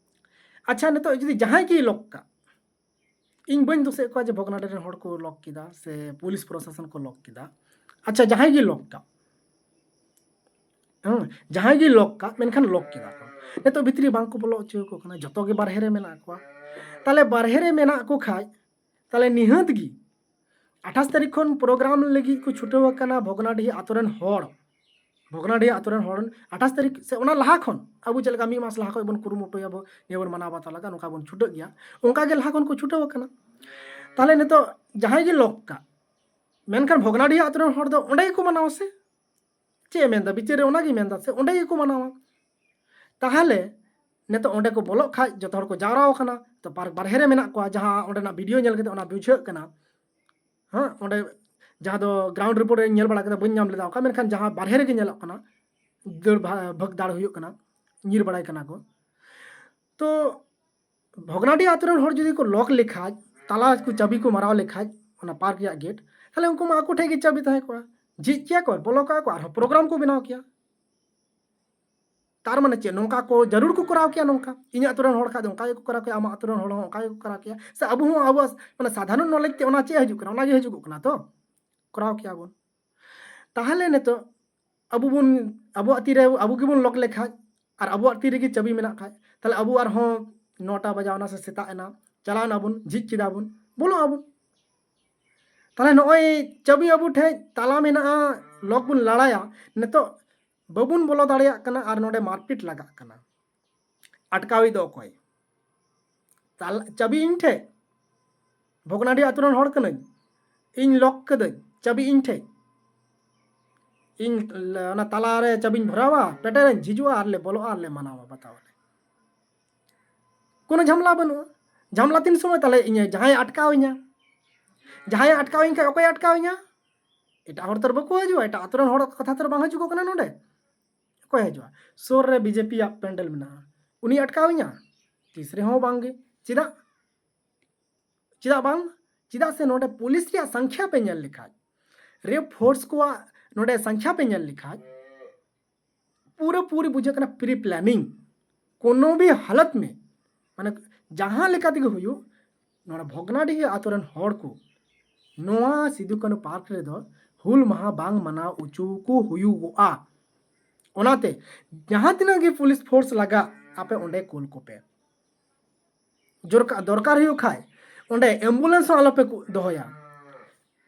ᱟᱪᱪᱷᱟ, ᱱᱤᱛᱚᱜ ᱡᱩᱫᱤ ᱡᱟᱦᱟᱸᱭ ᱜᱮᱭ ᱞᱚᱠ ᱠᱟᱜ, ᱤᱧ ᱵᱟᱹᱧ ᱫᱳᱥᱮᱫ ᱠᱚᱣᱟ ᱡᱮ ᱵᱷᱚᱜᱽᱱᱟᱰᱤ ᱨᱮᱱ ᱦᱚᱲ ᱠᱚ ᱞᱚᱠ ᱠᱮᱫᱟ ᱥᱮ ᱯᱩᱞᱤᱥ ᱯᱨᱚᱥᱟᱥᱚᱱ ᱠᱚ ᱞᱚᱠ ᱠᱮᱫᱟ᱾ ᱟᱪᱪᱷᱟ, ᱡᱟᱦᱟᱸᱭ ᱜᱮ ᱞᱚᱠ ᱠᱟᱜ, ᱦᱮᱸ, ᱡᱟᱦᱟᱸᱭ ᱜᱮ ᱞᱚᱠ ᱠᱟᱜ, ᱢᱮᱱᱠᱷᱟᱱ ᱞᱚᱠ ᱠᱮᱫᱟ ᱠᱚ, ᱱᱤᱛᱚᱜ ᱵᱷᱤᱛᱨᱤ ᱵᱟᱝ ᱠᱚ ᱵᱚᱞᱚ ᱦᱚᱪᱚ ᱟᱠᱚ ᱠᱟᱱᱟ, ᱡᱚᱛᱚ ᱜᱮ ᱵᱟᱨᱦᱮ ᱨᱮ ᱢᱮᱱᱟᱜ ᱠᱚᱣᱟ᱾ ᱛᱟᱦᱞᱮ ᱵᱟᱨᱦᱮ ᱨᱮ ᱢᱮᱱᱟᱜ ᱠᱚ ᱠᱷᱟᱡ, ᱛᱟᱦᱞᱮ ᱱᱤᱦᱟᱹᱛ ᱜᱮ ᱟᱴᱷᱟᱥ ᱛᱟᱹᱨᱤᱠᱷ ᱠᱷᱚᱱ ᱯᱨᱳᱜᱨᱟᱢ ᱞᱟᱹᱜᱤᱫ ᱠᱚ ᱪᱷᱩᱴᱟᱹᱣ ᱟᱠᱟᱱᱟ ᱵᱷᱚᱜᱽᱱᱟᱰᱤᱦᱤ ᱟᱛᱳ ᱨᱮᱱ ᱦᱚᱲ᱾ ᱵᱷᱚᱜᱽᱱᱟᱰᱤᱦᱤ ᱟᱛᱳ ᱨᱮᱱ ᱦᱚᱲ ᱟᱴᱷᱟᱥ ᱛᱟᱹᱨᱤᱠᱷ ᱥᱮ ᱚᱱᱟ ᱞᱟᱦᱟ ᱠᱷᱚᱱ, ᱟᱵᱚ ᱪᱮᱫ ᱞᱮᱠᱟ ᱢᱤᱫ ᱢᱟᱥ ᱞᱟᱦᱟ ᱠᱷᱚᱱ ᱵᱚᱱ ᱠᱩᱨᱩᱢᱩᱴᱩᱭᱟᱵᱚ, ᱱᱤᱭᱟᱹ ᱵᱚᱱ ᱢᱟᱱᱟᱣ ᱵᱟᱛᱟᱣ ᱞᱟᱜᱟᱜ, ᱱᱚᱝᱠᱟ ᱵᱚᱱ ᱪᱷᱩᱴᱟᱹᱜ ᱜᱮᱭᱟ, ᱚᱱᱠᱟ ᱜᱮ ᱞᱟᱦᱟ ᱠᱷᱚᱱ ᱠᱚ ᱪᱷᱩᱴᱟᱹᱣ ᱟᱠᱟᱱᱟ᱾ ᱛᱟᱦᱞᱮ ᱱᱤᱛᱚᱜ ᱡᱟᱦᱟᱸᱭ ᱜᱮ ᱞᱚᱠ ᱠᱟᱜ, ᱢᱮᱱᱠᱷᱟᱱ ᱵᱷᱚᱜᱽᱱᱟᱰᱤᱦᱤ ᱟᱛᱳ ᱨᱮᱱ ᱦᱚᱲ ᱫᱚ ᱚᱸᱰᱮ ᱜᱮᱠᱚ ᱢᱟᱱᱟᱣᱟ ᱥᱮ? ᱪᱮᱫ ᱮ ᱢᱮᱱᱫᱟ ᱵᱤᱪᱟᱹᱨ ᱨᱮ? ᱚᱱᱟᱜᱮ ᱢᱮᱱᱫᱟ ᱥᱮ, ᱚᱸᱰᱮ ᱜᱮᱠᱚ ᱢᱟᱱᱟᱣᱟ᱾ ᱛᱟᱦᱞᱮ ᱱᱤᱛᱚᱜ ᱚᱸᱰᱮ ᱠᱚ ᱵᱚᱞᱚᱜ ᱠᱷᱟᱡ, ᱡᱚᱛᱚ ᱦᱚᱲ ᱠᱚ ᱡᱟᱣᱨᱟ ᱟᱠᱟᱱᱟ, ᱛᱚ ᱯᱟᱨᱠ ᱵᱟᱨᱦᱮ ᱨᱮ ᱢᱮᱱᱟᱜ ᱠᱚᱣᱟ, ᱡᱟᱦᱟᱸ ᱚᱸᱰᱮᱱᱟᱜ ᱵᱷᱤᱰᱤᱭᱳ ᱧᱮᱞ ᱠᱟᱛᱮ ᱚᱱᱟ ᱵᱩᱡᱷᱟᱹᱜ ᱠᱟᱱᱟ᱾ ᱦᱮᱸ, ᱚᱸᱰᱮ ᱡᱟᱦᱟᱸ ᱫᱚ ᱜᱨᱟᱣᱩᱱᱰ ᱨᱤᱯᱳᱨᱴ ᱨᱮᱧ ᱧᱮᱞ ᱵᱟᱲᱟ ᱠᱮᱫᱟ, ᱵᱟᱹᱧ ᱧᱟᱢ ᱞᱮᱫᱟ ᱚᱠᱟ, ᱢᱮᱱᱠᱷᱟᱱ ᱡᱟᱦᱟᱸ ᱵᱟᱨᱦᱮ ᱨᱮᱜᱮ ᱧᱮᱞᱚᱜ ᱠᱟᱱᱟ, ᱫᱟᱹᱲ ᱵᱷᱟ-, ᱵᱷᱟᱜᱽ ᱫᱟᱹᱲ ᱦᱩᱭᱩᱜ ᱠᱟᱱᱟ, ᱧᱤᱨ ᱵᱟᱲᱟᱭ ᱠᱟᱱᱟ ᱠᱚ᱾ ᱛᱚ ᱵᱷᱚᱜᱽᱱᱟᱰᱤ ᱟᱛᱳ ᱨᱮᱱ ᱦᱚᱲ ᱡᱩᱫᱤ ᱠᱚ ᱞᱚᱠ ᱞᱮᱠᱷᱟᱡ, ᱛᱟᱞᱟ ᱠᱚ ᱪᱟᱹᱵᱤ ᱠᱚ ᱢᱟᱨᱟᱣ ᱞᱮᱠᱷᱟᱡ ᱚᱱᱟ ᱯᱟᱨᱠ ᱨᱮᱭᱟᱜ ᱜᱮᱴ, ᱛᱟᱦᱞᱮ ᱩᱱᱠᱩ ᱢᱟ ᱟᱠᱚ ᱴᱷᱮᱡ ᱜᱮ ᱪᱟᱹᱵᱤ ᱛᱟᱦᱮᱸ ᱠᱚᱜᱼᱟ, ᱡᱷᱤᱡ ᱠᱮᱭᱟ ᱠᱚ, ᱵᱚᱞᱚ ᱠᱚᱜᱼᱟ ᱠᱚ, ᱟᱨᱦᱚᱸ ᱯᱨᱳᱜᱨᱟᱢ ᱠᱚ ᱵᱮᱱᱟᱣ ᱠᱮᱭᱟ᱾ ᱛᱟᱨ ᱢᱟᱱᱮ ᱪᱮᱫ? ᱱᱚᱝᱠᱟ ᱠᱚ ᱡᱟᱹᱨᱩᱲ ᱠᱚ ᱠᱚᱨᱟᱣ ᱠᱮᱭᱟ᱾ ᱱᱚᱝᱠᱟ ᱤᱧᱟᱹᱜ ᱟᱹᱛᱩ ᱨᱮᱱ ᱦᱚᱲ ᱠᱷᱟᱡ ᱫᱚ ᱚᱱᱠᱟ ᱜᱮᱠᱚ ᱠᱚᱨᱟᱣ ᱠᱮᱭᱟ, ᱟᱢᱟᱜ ᱟᱹᱛᱩ ᱨᱮᱱ ᱦᱚᱲ ᱦᱚᱸ ᱚᱱᱠᱟ ᱜᱮᱠᱚ ᱠᱚᱨᱟᱣ ᱠᱮᱭᱟ, ᱥᱮ ᱟᱵᱚ ᱦᱚᱸ ᱟᱵᱚᱣᱟᱜ ᱢᱟᱱᱮ ᱥᱟᱫᱷᱟᱨᱚᱱ ᱱᱚᱞᱮᱡᱽ ᱛᱮ ᱚᱱᱟ ᱪᱮᱫ ᱦᱤᱡᱩᱜ ᱠᱟᱱᱟ, ᱚᱱᱟ ᱜᱮ ᱦᱤᱡᱩᱜᱚᱜ ᱠᱟᱱᱟ, ᱛᱚ ᱠᱚᱨᱟᱣ ᱠᱮᱭᱟ ᱵᱚᱱ᱾ ᱛᱟᱦᱚᱞᱮ ᱱᱤᱛᱚᱜ ᱟᱵᱚ ᱵᱚᱱ, ᱟᱵᱚᱣᱟᱜ ᱛᱤᱨᱮ ᱟᱵᱚ ᱜᱮᱵᱚᱱ ᱞᱚᱠ ᱞᱮᱠᱷᱟᱡ ᱟᱨ ᱟᱵᱚᱣᱟᱜ ᱛᱤ ᱨᱮᱜᱮ ᱪᱟᱹᱵᱤ ᱢᱮᱱᱟᱜ ᱠᱷᱟᱡ, ᱛᱟᱦᱚᱞᱮ ᱟᱵᱚ ᱟᱨᱦᱚᱸ ᱱᱚᱴᱟ ᱵᱟᱡᱟᱣ ᱮᱱᱟ ᱥᱮ ᱥᱮᱛᱟᱜ ᱮᱱᱟ, ᱪᱟᱞᱟᱣ ᱮᱱᱟ ᱵᱚᱱ, ᱡᱷᱤᱡ ᱠᱮᱫᱟ ᱵᱚᱱ, ᱵᱚᱞᱚᱜ ᱟᱵᱚᱱ᱾ ᱛᱟᱦᱚᱞᱮ ᱱᱚᱜᱼᱚᱭ ᱪᱟᱹᱵᱤ ᱟᱵᱚ ᱴᱷᱮᱡ ᱛᱟᱞᱟ ᱢᱮᱱᱟᱜᱼᱟ, ᱞᱚᱠ ᱵᱚᱱ ᱞᱟᱲᱟᱭᱟ, ᱱᱤᱛᱚᱜ ᱵᱟᱵᱚᱱ ᱵᱚᱞᱚ ᱫᱟᱲᱮᱭᱟᱜ ᱠᱟᱱᱟ ᱟᱨ ᱱᱚᱰᱮ ᱢᱟᱨᱯᱤᱴ ᱞᱟᱜᱟᱜ ᱠᱟᱱᱟ᱾ ᱟᱴᱠᱟᱣᱤᱡ ᱫᱚ ᱚᱠᱚᱭ? ᱛᱟᱞ-, ᱪᱟᱹᱵᱤ ᱤᱧ ᱴᱷᱮᱡ? ᱵᱷᱚᱜᱽᱱᱟᱰᱤ ᱟᱛᱳ ᱨᱮᱱ ᱦᱚᱲ ᱠᱟᱹᱱᱟᱹᱧ, ᱤᱧ ᱞᱚᱠ ᱠᱟᱹᱫᱟᱹᱧ, ᱪᱟᱹᱵᱤ ᱤᱧ ᱴᱷᱮᱡ, ᱤᱧ ᱚᱱᱟ ᱛᱟᱞᱟᱨᱮ ᱪᱟᱹᱵᱤᱧ ᱵᱷᱚᱨᱟᱣᱟ, ᱯᱮᱴᱮᱨᱟᱹᱧ, ᱡᱷᱤᱡᱩᱜᱼᱟ, ᱟᱨ ᱞᱮ ᱵᱚᱞᱚᱜᱼᱟ, ᱟᱨ ᱞᱮ ᱢᱟᱱᱟᱣᱟ ᱵᱟᱛᱟᱣᱟᱞᱮ᱾ ᱠᱳᱱᱳ ᱡᱷᱟᱢᱞᱟ ᱵᱟᱹᱱᱩᱜᱼᱟ᱾ ᱡᱷᱟᱢᱞᱟ ᱛᱤᱱ ᱥᱚᱢᱚᱭ ᱛᱟᱦᱞᱮ? ᱤᱧ ᱡᱟᱦᱟᱸᱭ ᱟᱴᱠᱟᱣᱤᱧᱟ, ᱡᱟᱦᱟᱸᱭ ᱟᱴᱠᱟᱣᱤᱧ ᱠᱷᱟᱡ ᱚᱠᱚᱭ ᱟᱴᱠᱟᱣᱤᱧᱟ? ᱮᱴᱟᱜ ᱦᱚᱲ ᱛᱚ ᱵᱟᱠᱚ ᱦᱤᱡᱩᱜᱼᱟ, ᱮᱴᱟᱜ ᱟᱛᱳ ᱨᱮᱱ ᱦᱚᱲ ᱠᱟᱛᱷᱟ ᱛᱚ ᱵᱟᱝ ᱦᱤᱡᱩᱜᱚᱜ ᱠᱟᱱᱟ ᱱᱚᱰᱮ᱾ ᱚᱠᱚᱭ ᱦᱤᱡᱩᱜᱼᱟ? ᱥᱩᱨ ᱨᱮ ᱵᱤᱡᱮᱯᱤ ᱭᱟᱜ ᱯᱮᱱᱰᱮᱞ ᱢᱮᱱᱟᱜᱼᱟ, ᱩᱱᱤ ᱟᱴᱠᱟᱣᱤᱧᱟ? ᱛᱤᱥ ᱨᱮᱦᱚᱸ ᱵᱟᱝᱜᱮ᱾ ᱪᱮᱫᱟᱜ? ᱪᱮᱫᱟᱜ ᱵᱟᱝ? ᱪᱮᱫᱟᱜ ᱥᱮ ᱱᱚᱰᱮ ᱯᱩᱞᱤᱥ ᱨᱮᱭᱟᱜ ᱥᱚᱝᱠᱷᱭᱟ ᱯᱮ ᱧᱮᱞ ᱞᱮᱠᱷᱟᱡ, ᱨᱮᱯ ᱯᱷᱳᱨᱥ ᱠᱚᱣᱟᱜ ᱱᱚᱰᱮ ᱥᱚᱝᱠᱷᱭᱟ ᱯᱮ ᱧᱮᱞ ᱞᱮᱠᱷᱟᱡ, ᱯᱩᱨᱟᱹ ᱯᱩᱨᱤ ᱵᱩᱡᱷᱟᱹᱜ ᱠᱟᱱᱟ pre planning᱾ ᱠᱳᱱᱳ ᱵᱷᱤ ᱦᱟᱞᱚᱛ ᱢᱮ, ᱢᱟᱱᱮ, ᱡᱟᱦᱟᱸ ᱞᱮᱠᱟ ᱛᱮᱜᱮ ᱦᱩᱭᱩᱜ, ᱱᱚᱰᱮ ᱵᱷᱚᱜᱽᱱᱟᱰᱤᱦᱤ ᱟᱛᱳ ᱨᱮᱱ ᱦᱚᱲ ᱠᱚ ᱱᱚᱣᱟ ᱥᱤᱫᱩ ᱠᱟᱹᱱᱦᱩ ᱯᱟᱨᱠ ᱨᱮᱫᱚ ᱦᱩᱞ ᱢᱟᱦᱟ ᱵᱟᱝ ᱢᱟᱱᱟᱣ ᱚᱪᱚ ᱠᱚ ᱦᱩᱭᱩᱜᱚᱜᱼᱟ᱾ ᱚᱱᱟᱛᱮ ᱡᱟᱦᱟᱸ ᱛᱤᱱᱟᱹᱜ ᱜᱮ ᱯᱩᱞᱤᱥ ᱯᱷᱳᱨᱥ ᱞᱟᱜᱟᱜ, ᱟᱯᱮ ᱚᱸᱰᱮ ᱠᱩᱞ ᱠᱚᱯᱮ᱾ ᱡᱚᱨᱠᱟ-, ᱫᱚᱨᱠᱟᱨ ᱦᱩᱭᱩᱜ ᱠᱷᱟᱡ ᱚᱸᱰᱮ ᱮᱢᱵᱩᱞᱮᱱᱥ ᱦᱚᱸ ᱟᱞᱚᱯᱮ ᱠᱩ-, ᱫᱚᱦᱚᱭᱟ᱾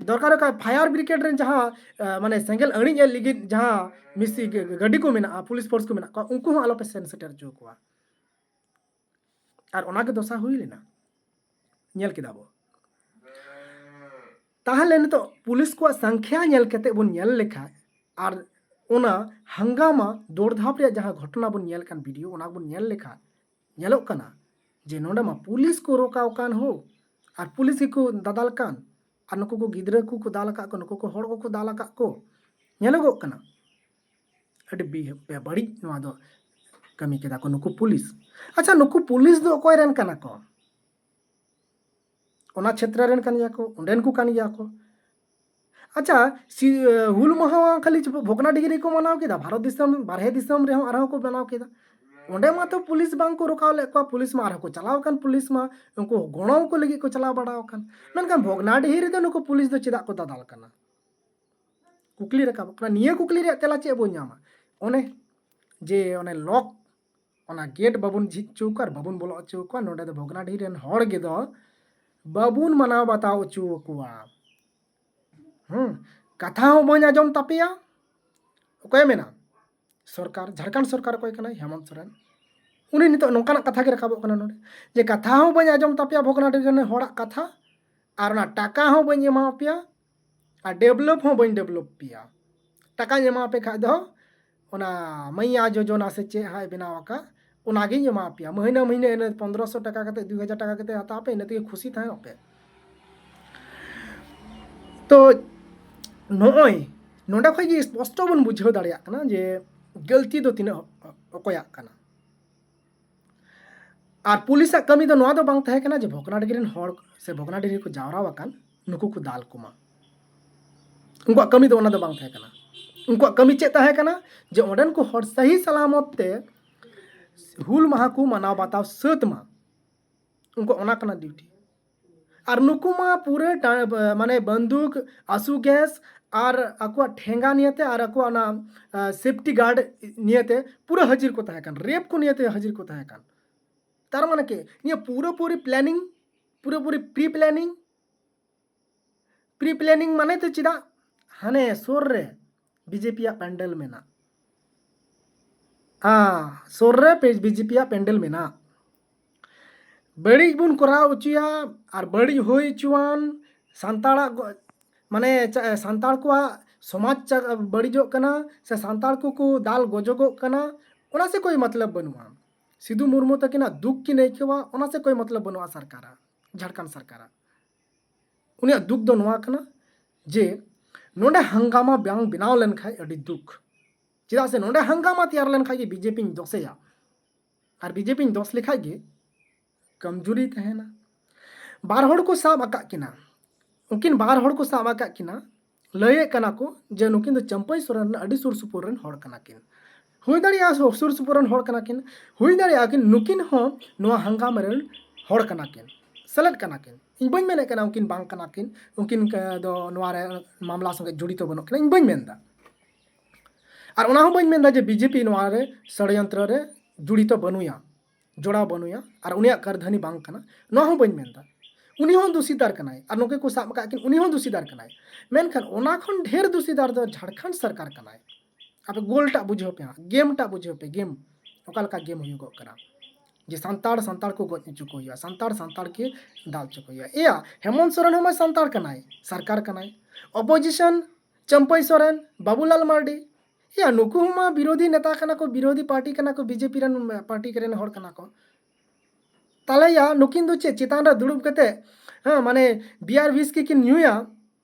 ᱫᱚᱨᱠᱟᱨ ᱦᱩᱭᱩᱜ ᱠᱷᱟᱡ ᱯᱷᱟᱭᱟᱨ ᱵᱨᱤᱜᱮᱰ ᱨᱮᱱ ᱡᱟᱦᱟᱸ, ᱮ, ᱢᱟᱱᱮ, ᱥᱮᱸᱜᱮᱞ ᱟᱹᱬᱤᱡ ᱮ ᱞᱟᱹᱜᱤᱫ ᱡᱟᱦᱟᱸ ᱢᱤᱥᱤ ᱜᱟᱹ-, ᱜᱟᱹᱰᱤ ᱠᱚ ᱢᱮᱱᱟᱜᱼᱟ, ᱯᱩᱞᱤᱥ ᱯᱷᱳᱨᱥ ᱠᱚ ᱢᱮᱱᱟᱜ ᱠᱚᱣᱟ, ᱩᱱᱠᱩ ᱦᱚᱸ ᱟᱞᱚᱯᱮ ᱥᱮᱱ ᱥᱮᱴᱮᱨ ᱦᱚᱪᱚ ᱠᱚᱣᱟ᱾ ᱟᱨ ᱚᱱᱟᱜᱮ ᱫᱚᱥᱟ ᱦᱩᱭ ᱞᱮᱱᱟ, ᱧᱮᱞ ᱠᱮᱫᱟ ᱵᱚ᱾ ᱛᱟᱦᱞᱮ ᱱᱤᱛᱚᱜ ᱯᱩᱞᱤᱥ ᱠᱚᱣᱟᱜ ᱥᱚᱝᱠᱷᱭᱟ ᱧᱮᱞ ᱠᱟᱛᱮ ᱵᱚᱱ ᱧᱮᱞ ᱞᱮᱠᱷᱟᱡ, ᱟᱨ ᱚᱱᱟ ᱦᱟᱝᱜᱟᱢᱟ ᱫᱚᱨᱫᱷᱟᱯ ᱨᱮᱭᱟᱜ ᱡᱟᱦᱟᱸ ᱜᱷᱚᱴᱚᱱᱟ ᱵᱚᱱ ᱧᱮᱞ ᱠᱟᱱ ᱵᱷᱤᱰᱤᱭᱳ, ᱚᱱᱟ ᱵᱚᱱ ᱧᱮᱞ ᱞᱮᱠᱷᱟᱡ ᱧᱮᱞᱚᱜ ᱠᱟᱱᱟ ᱡᱮ ᱱᱚᱰᱮ ᱢᱟ ᱯᱩᱞᱤᱥ ᱠᱚ ᱨᱚᱠᱟᱣ ᱠᱟᱱ ᱦᱳ, ᱟᱨ ᱯᱩᱞᱤᱥ ᱜᱮᱠᱚ ᱫᱟᱫᱟᱞ ᱠᱟᱱ, ᱟᱨ ᱱᱩᱠᱩ ᱠᱚ ᱜᱤᱫᱽᱨᱟᱹ ᱠᱚᱠᱚ ᱫᱟᱞ ᱟᱠᱟᱫ ᱠᱚ, ᱱᱩᱠᱩ ᱠᱚ ᱦᱚᱲ ᱠᱚᱠᱚ ᱫᱟᱞ ᱟᱠᱟᱫ ᱠᱚ᱾ ᱧᱮᱞᱚᱜᱚᱜ ᱠᱟᱱᱟ ᱟᱹᱰᱤ ᱵᱤ-, ᱵᱮ-, ᱵᱟᱹᱲᱤᱡ ᱱᱚᱣᱟ ᱫᱚ ᱠᱟᱹᱢᱤ ᱠᱮᱫᱟ ᱠᱚ ᱱᱩᱠᱩ ᱯᱩᱞᱤᱥ᱾ ᱟᱪᱪᱷᱟ, ᱱᱩᱠᱩ ᱯᱩᱞᱤᱥ ᱫᱚ ᱚᱠᱚᱭ ᱨᱮᱱ ᱠᱟᱱᱟ ᱠᱚ? ᱚᱱᱟ ᱪᱷᱮᱛᱨᱚ ᱨᱮᱱ ᱠᱟᱱ ᱜᱮᱭᱟ ᱠᱚ, ᱚᱸᱰᱮᱱ ᱠᱚ ᱠᱟᱱ ᱜᱮᱭᱟ ᱠᱚ᱾ ᱟᱪᱪᱷᱟ, ᱥᱤ-, ᱦᱩᱞ ᱢᱟᱦᱟ ᱠᱷᱟᱹᱞᱤ ᱵᱷᱚᱜᱽᱱᱟᱰᱤᱦᱤ ᱨᱮᱠᱚ ᱢᱟᱱᱟᱣ ᱠᱮᱫᱟ, ᱵᱷᱟᱨᱚᱛ ᱫᱤᱥᱚᱢ, ᱵᱟᱨᱦᱮ ᱫᱤᱥᱚᱢ ᱨᱮᱦᱚᱸ ᱟᱨᱦᱚᱸ ᱠᱚ ᱢᱟᱱᱟᱣ ᱠᱮᱫᱟ᱾ ᱚᱸᱰᱮ ᱢᱟᱛᱚ ᱯᱩᱞᱤᱥ ᱵᱟᱝ ᱠᱚ ᱨᱚᱠᱟᱣ ᱞᱮᱫ ᱠᱚᱣᱟ, ᱯᱩᱞᱤᱥ ᱢᱟ ᱟᱨᱦᱚᱸ ᱠᱚ ᱪᱟᱞᱟᱣ ᱟᱠᱟᱱ, ᱯᱩᱞᱤᱥ ᱢᱟ ᱩᱱᱠᱩ ᱜᱚᱲᱚ ᱠᱚ ᱞᱟᱹᱜᱤᱫ ᱠᱚ ᱪᱟᱞᱟᱣ ᱵᱟᱲᱟ ᱟᱠᱟᱱ᱾ ᱢᱮᱱᱠᱷᱟᱱ ᱵᱷᱚᱜᱽᱱᱟᱰᱤᱦᱤ ᱨᱮᱫᱚ ᱱᱩᱠᱩ ᱯᱩᱞᱤᱥ ᱫᱚ ᱪᱮᱫᱟᱜ ᱠᱚ ᱫᱟᱫᱟᱞ ᱠᱟᱱᱟ? ᱠᱩᱠᱞᱤ ᱨᱟᱠᱟᱵᱚᱜ ᱠᱟᱱᱟ᱾ ᱱᱤᱭᱟᱹ ᱠᱩᱠᱞᱤ ᱨᱮᱭᱟᱜ ᱛᱮᱞᱟ ᱪᱮᱫ ᱵᱚᱱ ᱧᱟᱢᱟ? ᱚᱱᱮ ᱡᱮ ᱚᱱᱮ ᱞᱚᱠ, ᱚᱱᱟ ᱜᱮᱴ ᱵᱟᱵᱚᱱ ᱡᱷᱤᱡ ᱦᱚᱪᱚ ᱠᱚᱣᱟ ᱟᱨ ᱵᱟᱵᱚᱱ ᱵᱚᱞᱚ ᱦᱚᱪᱚ ᱠᱚᱣᱟ᱾ ᱱᱚᱰᱮ ᱫᱚ ᱵᱷᱚᱜᱽᱱᱟᱰᱤᱦᱤ ᱨᱮᱱ ᱦᱚᱲ ᱜᱮ ᱫᱚ ᱵᱟᱵᱚᱱ ᱢᱟᱱᱟᱣ ᱵᱟᱛᱟᱣ ᱦᱚᱪᱚ ᱟᱠᱚᱣᱟ᱾ ᱦᱩᱸ, ᱠᱟᱛᱷᱟ ᱦᱚᱸ ᱵᱟᱹᱧ ᱟᱸᱡᱚᱢ ᱛᱟᱯᱮᱭᱟ᱾ ᱚᱠᱚᱭᱮ ᱢᱮᱱᱟ? ᱥᱚᱨᱠᱟᱨ, ᱡᱷᱟᱲᱠᱷᱚᱸᱰ ᱥᱚᱨᱠᱟᱨ ᱚᱠᱚᱭ ᱠᱟᱱᱟᱭ? ᱦᱮᱢᱚᱱᱛ ᱥᱚᱨᱮᱱ᱾ ᱩᱱᱤ ᱱᱤᱛᱚᱜ ᱱᱚᱝᱠᱟᱱᱟᱜ ᱠᱟᱛᱷᱟ ᱜᱮ ᱨᱟᱠᱟᱵᱚᱜ ᱠᱟᱱᱟ ᱱᱚᱰᱮ, ᱡᱮ ᱠᱟᱛᱷᱟ ᱦᱚᱸ ᱵᱟᱹᱧ ᱟᱸᱡᱚᱢ ᱛᱟᱯᱮᱭᱟ ᱵᱷᱚᱜᱽᱱᱟᱰᱤᱦᱤ ᱨᱮᱱ ᱦᱚᱲᱟᱜ ᱠᱟᱛᱷᱟ, ᱟᱨ ᱚᱱᱟ ᱴᱟᱠᱟ ᱦᱚᱸ ᱵᱟᱹᱧ ᱮᱢᱟ ᱯᱮᱭᱟ, ᱟᱨ ᱰᱮᱵᱷᱞᱚᱯ ᱦᱚᱸ ᱵᱟᱹᱧ ᱰᱮᱵᱷᱞᱚᱯ ᱯᱮᱭᱟ᱾ ᱴᱟᱠᱟᱧ ᱮᱢᱟ ᱯᱮ ᱠᱷᱟᱡ ᱫᱚ ᱚᱱᱟ ᱢᱟᱭᱟ ᱡᱳᱡᱚᱱᱟ ᱥᱮ ᱪᱮᱫ ᱦᱟᱸᱜ ᱵᱮᱱᱟᱣ ᱟᱠᱟᱫ, ᱚᱱᱟᱜᱤᱧ ᱮᱢᱟ ᱯᱮᱭᱟ᱾ ᱢᱟᱹᱦᱱᱟᱹ ᱢᱟᱹᱦᱱᱟᱹ ᱤᱱᱟᱹ ᱯᱚᱱᱫᱽᱨᱚᱥᱚ ᱴᱟᱠᱟ ᱠᱟᱛᱮ, ᱫᱩᱭ ᱦᱟᱡᱟᱨ ᱴᱟᱠᱟ ᱠᱟᱛᱮ ᱦᱟᱛᱟᱣ ᱯᱮ, ᱤᱱᱟᱹ ᱛᱮᱜᱮ ᱠᱷᱩᱥᱤ ᱛᱟᱦᱮᱱᱚᱜ ᱯᱮ᱾ ᱛᱚ ᱱᱚᱜᱼᱚᱭ ᱱᱚᱸᱰᱮ ᱠᱷᱚᱡ ᱜᱮ ᱥᱯᱚᱥᱴᱚ ᱵᱚᱱ ᱵᱩᱡᱷᱟᱹᱣ ᱫᱟᱲᱮᱭᱟᱜ ᱠᱟᱱᱟ ᱡᱮ ᱜᱟᱹᱞᱛᱤ ᱫᱚ ᱛᱤᱱᱟᱹᱜ ᱚᱠᱚᱭᱟᱜ ᱠᱟᱱᱟ᱾ ᱟᱨ ᱯᱩᱞᱤᱥᱟᱜ ᱠᱟᱹᱢᱤ ᱫᱚ ᱱᱚᱣᱟ ᱫᱚ ᱵᱟᱝ ᱛᱟᱦᱮᱸ ᱠᱟᱱᱟ ᱡᱮ ᱵᱷᱚᱜᱽᱱᱟᱰᱤ ᱨᱮᱱ ᱦᱚᱲ ᱥᱮ ᱵᱷᱚᱜᱽᱱᱟᱰᱤ ᱨᱮᱠᱚ ᱡᱟᱣᱨᱟ ᱟᱠᱟᱱ ᱱᱩᱠᱩ ᱠᱚ ᱫᱟᱞ ᱠᱚᱢᱟ᱾ ᱩᱱᱠᱩᱣᱟᱜ ᱠᱟᱹᱢᱤ ᱫᱚ ᱚᱱᱟ ᱫᱚ ᱵᱟᱝ ᱛᱟᱦᱮᱸ ᱠᱟᱱᱟ᱾ ᱩᱱᱠᱩᱣᱟᱜ ᱠᱟᱹᱢᱤ ᱪᱮᱫ ᱛᱟᱦᱮᱸ ᱠᱟᱱᱟ? ᱡᱮ ᱚᱸᱰᱮᱱ ᱠᱚ ᱦᱚᱲ ᱥᱟᱹᱦᱤ ᱥᱟᱞᱟᱢᱚᱛ ᱛᱮ ᱦᱩᱞ ᱢᱟᱦᱟ ᱠᱚ ᱢᱟᱱᱟᱣ ᱵᱟᱛᱟᱣ ᱥᱟᱹᱛ ᱢᱟ᱾ ᱩᱱᱠᱩ ᱚᱱᱟ ᱠᱟᱱᱟ ᱰᱤᱭᱩᱴᱤ᱾ ᱟᱨ ᱱᱩᱠᱩ ᱢᱟ ᱯᱩᱨᱟᱹ ᱴᱟ-, ᱢᱟᱱᱮ ᱵᱟᱱᱫᱩᱠ, ᱟᱥᱩ ᱜᱮᱥ ᱟᱨ ᱟᱠᱚᱣᱟᱜ ᱴᱷᱮᱸᱜᱟ ᱱᱤᱭᱮᱛᱮ ᱟᱨ ᱟᱠᱚᱣᱟᱜ ᱚᱱᱟ, ᱟ, ᱥᱮᱯᱴᱤ ᱜᱟᱨᱰ ᱱᱤᱭᱮᱛᱮ ᱯᱩᱨᱟᱹ ᱦᱟᱹᱡᱤᱨ ᱠᱚ ᱛᱟᱦᱮᱸ ᱠᱟᱱ, ᱨᱮᱯ ᱠᱚ ᱱᱤᱭᱮᱛᱮ ᱦᱟᱹᱡᱤᱨ ᱠᱚ ᱛᱟᱦᱮᱸ ᱠᱟᱱ᱾ ᱛᱟᱨ ᱢᱟᱱᱮ ᱠᱤ ᱱᱤᱭᱟᱹ ᱯᱩᱨᱟᱹᱯᱩᱨᱤ ᱯᱞᱮᱱᱤᱝ, ᱯᱩᱨᱟᱹᱯᱩᱨᱤ ᱯᱨᱤ ᱯᱞᱮᱱᱤᱝ᱾ ᱯᱨᱤ ᱯᱞᱮᱱᱤᱝ ᱢᱟᱱᱮ ᱛᱮ ᱪᱮᱫᱟᱜ? ᱦᱟᱱᱮ ᱥᱩᱨ ᱨᱮ ᱵᱤᱡᱮᱯᱤᱭᱟᱜ ᱯᱮᱱᱰᱮᱞ ᱢᱮᱱᱟᱜ, ᱟ, ᱥᱩᱨ ᱨᱮ ᱵᱤᱡᱮᱯᱤᱭᱟᱜ ᱯᱮᱱᱰᱮᱞ ᱢᱮᱱᱟᱜ᱾ ᱵᱟᱹᱲᱤᱡ ᱵᱚᱱ ᱠᱚᱨᱟᱣ ᱦᱚᱪᱚᱭᱟ ᱟᱨ ᱵᱟᱹᱲᱤᱡ ᱦᱩᱭ ᱦᱚᱪᱚᱣᱟᱱ ᱥᱟᱱᱛᱟᱲᱟᱜ ᱜᱚ-, ᱢᱟᱱᱮ ᱪᱟ-, ᱥᱟᱱᱛᱟᱲ ᱠᱚᱣᱟᱜ ᱥᱚᱢᱟᱡᱽ ᱪᱟ-, ᱵᱟᱹᱲᱤᱡᱚᱜ ᱠᱟᱱᱟ ᱥᱮ ᱥᱟᱱᱛᱟᱲ ᱠᱚᱠᱚ ᱫᱟᱞ ᱜᱚᱡᱚᱜᱚᱜ ᱠᱟᱱᱟ, ᱚᱱᱟ ᱥᱮ ᱠᱳᱭ ᱢᱚᱛᱞᱚᱵ ᱵᱟᱹᱱᱩᱜᱼᱟ᱾ ᱥᱤᱫᱩ ᱢᱩᱨᱢᱩ ᱛᱟᱹᱠᱤᱱᱟᱜ ᱫᱩᱠ ᱠᱤᱱ ᱟᱹᱭᱠᱟᱹᱣᱟ, ᱚᱱᱟ ᱥᱮ ᱠᱳᱭ ᱢᱚᱛᱞᱚᱵ ᱵᱟᱹᱱᱩᱜᱼᱟ ᱥᱚᱨᱠᱟᱨᱟᱜ, ᱡᱷᱟᱲᱠᱷᱚᱸᱰ ᱥᱚᱨᱠᱟᱨᱟᱜ᱾ ᱩᱱᱤᱭᱟᱜ ᱫᱩᱠ ᱫᱚ ᱱᱚᱣᱟ ᱠᱟᱱᱟ ᱡᱮ ᱱᱚᱰᱮ ᱦᱟᱝᱜᱟᱢᱟ ᱵᱟᱝ ᱵᱮᱱᱟᱣ ᱞᱮᱱᱠᱷᱟᱡ ᱟᱹᱰᱤ ᱫᱩᱠ᱾ ᱪᱮᱫᱟᱜ ᱥᱮ ᱱᱚᱰᱮ ᱦᱟᱝᱜᱟᱢᱟ ᱛᱮᱭᱟᱨ ᱞᱮᱱᱠᱷᱟᱡ ᱜᱮ ᱵᱤᱡᱮᱯᱤᱧ ᱫᱚᱥᱮᱭᱟ᱾ ᱟᱨ ᱵᱤᱡᱮᱯᱤᱧ ᱫᱚᱥ ᱞᱮᱠᱷᱟᱡ ᱜᱮ ᱠᱚᱢᱡᱩᱨᱤ ᱛᱟᱦᱮᱱᱟ᱾ ᱵᱟᱨ ᱦᱚᱲ ᱠᱚ ᱥᱟᱵ ᱟᱠᱟᱫ ᱠᱤᱱᱟ, ᱩᱱᱠᱤᱱ ᱵᱟᱨ ᱦᱚᱲ ᱠᱚ ᱥᱟᱵ ᱟᱠᱟᱫ ᱠᱤᱱᱟ, ᱞᱟᱹᱭᱮᱫ ᱠᱟᱱᱟ ᱠᱚ ᱡᱮ ᱱᱩᱠᱤᱱ ᱫᱚ ᱪᱟᱹᱢᱯᱟᱹᱭ ᱥᱚᱨᱮᱱ ᱨᱮᱱ ᱟᱹᱰᱤ ᱥᱩᱨ ᱥᱩᱯᱩᱨ ᱨᱮᱱ ᱦᱚᱲ ᱠᱟᱱᱟ ᱠᱤᱱ᱾ ᱦᱩᱭ ᱫᱟᱲᱮᱭᱟᱜᱼᱟ ᱥᱩ-, ᱥᱩᱨ ᱥᱩᱯᱩᱨ ᱨᱮᱱ ᱦᱚᱲ ᱠᱟᱱᱟ ᱠᱤᱱ, ᱦᱩᱭ ᱫᱟᱲᱮᱭᱟᱜᱼᱟ ᱠᱤᱱ ᱱᱩᱠᱤᱱ ᱦᱚᱸ ᱱᱚᱣᱟ ᱦᱟᱝᱜᱟᱢᱟ ᱨᱮᱱ ᱦᱚᱲ ᱠᱟᱱᱟ ᱠᱤᱱ, ᱥᱮᱞᱮᱫ ᱠᱟᱱᱟ ᱠᱤᱱ᱾ ᱤᱧ ᱵᱟᱹᱧ ᱢᱮᱱᱮᱫ ᱠᱟᱱᱟ ᱩᱱᱠᱤᱱ ᱵᱟᱝ ᱠᱟᱱᱟ ᱠᱤᱱ, ᱩᱱᱠᱤᱱ ᱠᱟ-, ᱫᱚ ᱱᱚᱣᱟ ᱨᱮ ᱢᱟᱢᱞᱟ ᱥᱚᱸᱜᱮ ᱡᱚᱲᱤᱛᱚ ᱵᱟᱹᱱᱩᱜ ᱠᱤᱱᱟ, ᱤᱧ ᱵᱟᱹᱧ ᱢᱮᱱᱫᱟ᱾ ᱟᱨ ᱚᱱᱟ ᱦᱚᱸ ᱵᱟᱹᱧ ᱢᱮᱱᱫᱟ ᱡᱮ ᱵᱤᱡᱮᱯᱤ ᱱᱚᱣᱟ ᱨᱮ ᱥᱚᱲᱭᱚᱱᱛᱨᱚ ᱨᱮ ᱡᱚᱲᱤᱛᱚ ᱵᱟᱹᱱᱩᱭᱟ, ᱡᱚᱲᱟᱣ ᱵᱟᱹᱱᱩᱭᱟ, ᱟᱨ ᱩᱱᱤᱭᱟᱜ ᱠᱟᱹᱨᱫᱷᱟᱹᱱᱤ ᱵᱟᱝ ᱠᱟᱱᱟ, ᱱᱚᱣᱟ ᱦᱚᱸ ᱵᱟᱹᱧ ᱢᱮᱱᱫᱟ᱾ ᱩᱱᱤ ᱦᱚᱸ ᱫᱩᱥᱤᱫᱟᱨ ᱠᱟᱱᱟᱭ, ᱟᱨ ᱱᱩᱠᱩ ᱠᱚ ᱥᱟᱵ ᱟᱠᱟᱫ ᱠᱤᱱ, ᱩᱱᱤ ᱦᱚᱸ ᱫᱩᱥᱤᱫᱟᱨ ᱠᱟᱱᱟᱭ᱾ ᱢᱮᱱᱠᱷᱟᱱ ᱚᱱᱟ ᱠᱷᱚᱱ ᱰᱷᱮᱨ ᱫᱩᱥᱤᱫᱟᱨ ᱫᱚ ᱡᱷᱟᱲᱠᱷᱚᱸᱰ ᱥᱚᱨᱠᱟᱨ ᱠᱟᱱᱟᱭ᱾ ᱟᱯᱮ ᱜᱳᱞ ᱴᱟᱜ ᱵᱩᱡᱷᱟᱹᱣ ᱯᱮ ᱦᱟᱸᱜ, ᱜᱮᱢ ᱴᱟᱜ ᱵᱩᱡᱷᱟᱹᱣ ᱯᱮ, ᱜᱮᱢ ᱚᱠᱟ ᱞᱮᱠᱟ ᱜᱮᱢ ᱦᱩᱭᱩᱜᱚᱜ ᱠᱟᱱᱟ᱾ ᱡᱮ ᱥᱟᱱᱛᱟᱲ ᱥᱟᱱᱛᱟᱲ ᱠᱚ ᱜᱚᱡ ᱦᱚᱪᱚ ᱠᱚ ᱦᱩᱭᱩᱜᱼᱟ, ᱥᱟᱱᱛᱟᱲ ᱥᱟᱱᱛᱟᱲ ᱠᱚ ᱫᱟᱞ ᱦᱚᱪᱚ ᱠᱚ ᱦᱩᱭᱩᱜᱼᱟ᱾ ᱮᱭᱟ, ᱦᱮᱢᱚᱱᱛ ᱥᱚᱨᱮᱱ ᱦᱚᱸ ᱢᱟ ᱥᱟᱱᱛᱟᱲ ᱠᱟᱱᱟᱭ, ᱥᱚᱨᱠᱟᱨ ᱠᱟᱱᱟᱭ᱾ ᱚᱯᱳᱡᱤᱥᱚᱱ ᱪᱟᱹᱢᱯᱟᱹᱭ ᱥᱚᱨᱮᱱ, ᱵᱟᱵᱩᱞᱟᱞ ᱢᱟᱨᱰᱤ, ᱮᱭᱟ, ᱱᱩᱠᱩ ᱦᱚᱸ ᱢᱟ ᱵᱤᱨᱳᱫᱷᱤ ᱱᱮᱛᱟ ᱠᱟᱱᱟ ᱠᱚ, ᱵᱤᱨᱳᱫᱷᱤ ᱯᱟᱨᱴᱤ ᱠᱟᱱᱟ ᱠᱚ, ᱵᱤᱡᱮᱯᱤ ᱨᱮᱱ ᱯᱟᱨᱴᱤ ᱨᱮᱱ ᱦᱚᱲ ᱠᱟᱱᱟ ᱠᱚ᱾ ᱛᱟᱦᱞᱮ ᱭᱟ, ᱱᱩᱠᱤᱱ ᱫᱚ ᱪᱮᱫ ᱪᱮᱛᱟᱱ ᱨᱮ ᱫᱩᱲᱩᱵ ᱠᱟᱛᱮ, ᱦᱮᱸ, ᱢᱟᱱᱮ ᱵᱤᱭᱟᱨ ᱣᱤᱥᱠᱤ ᱠᱤᱱ ᱧᱩᱭᱟ,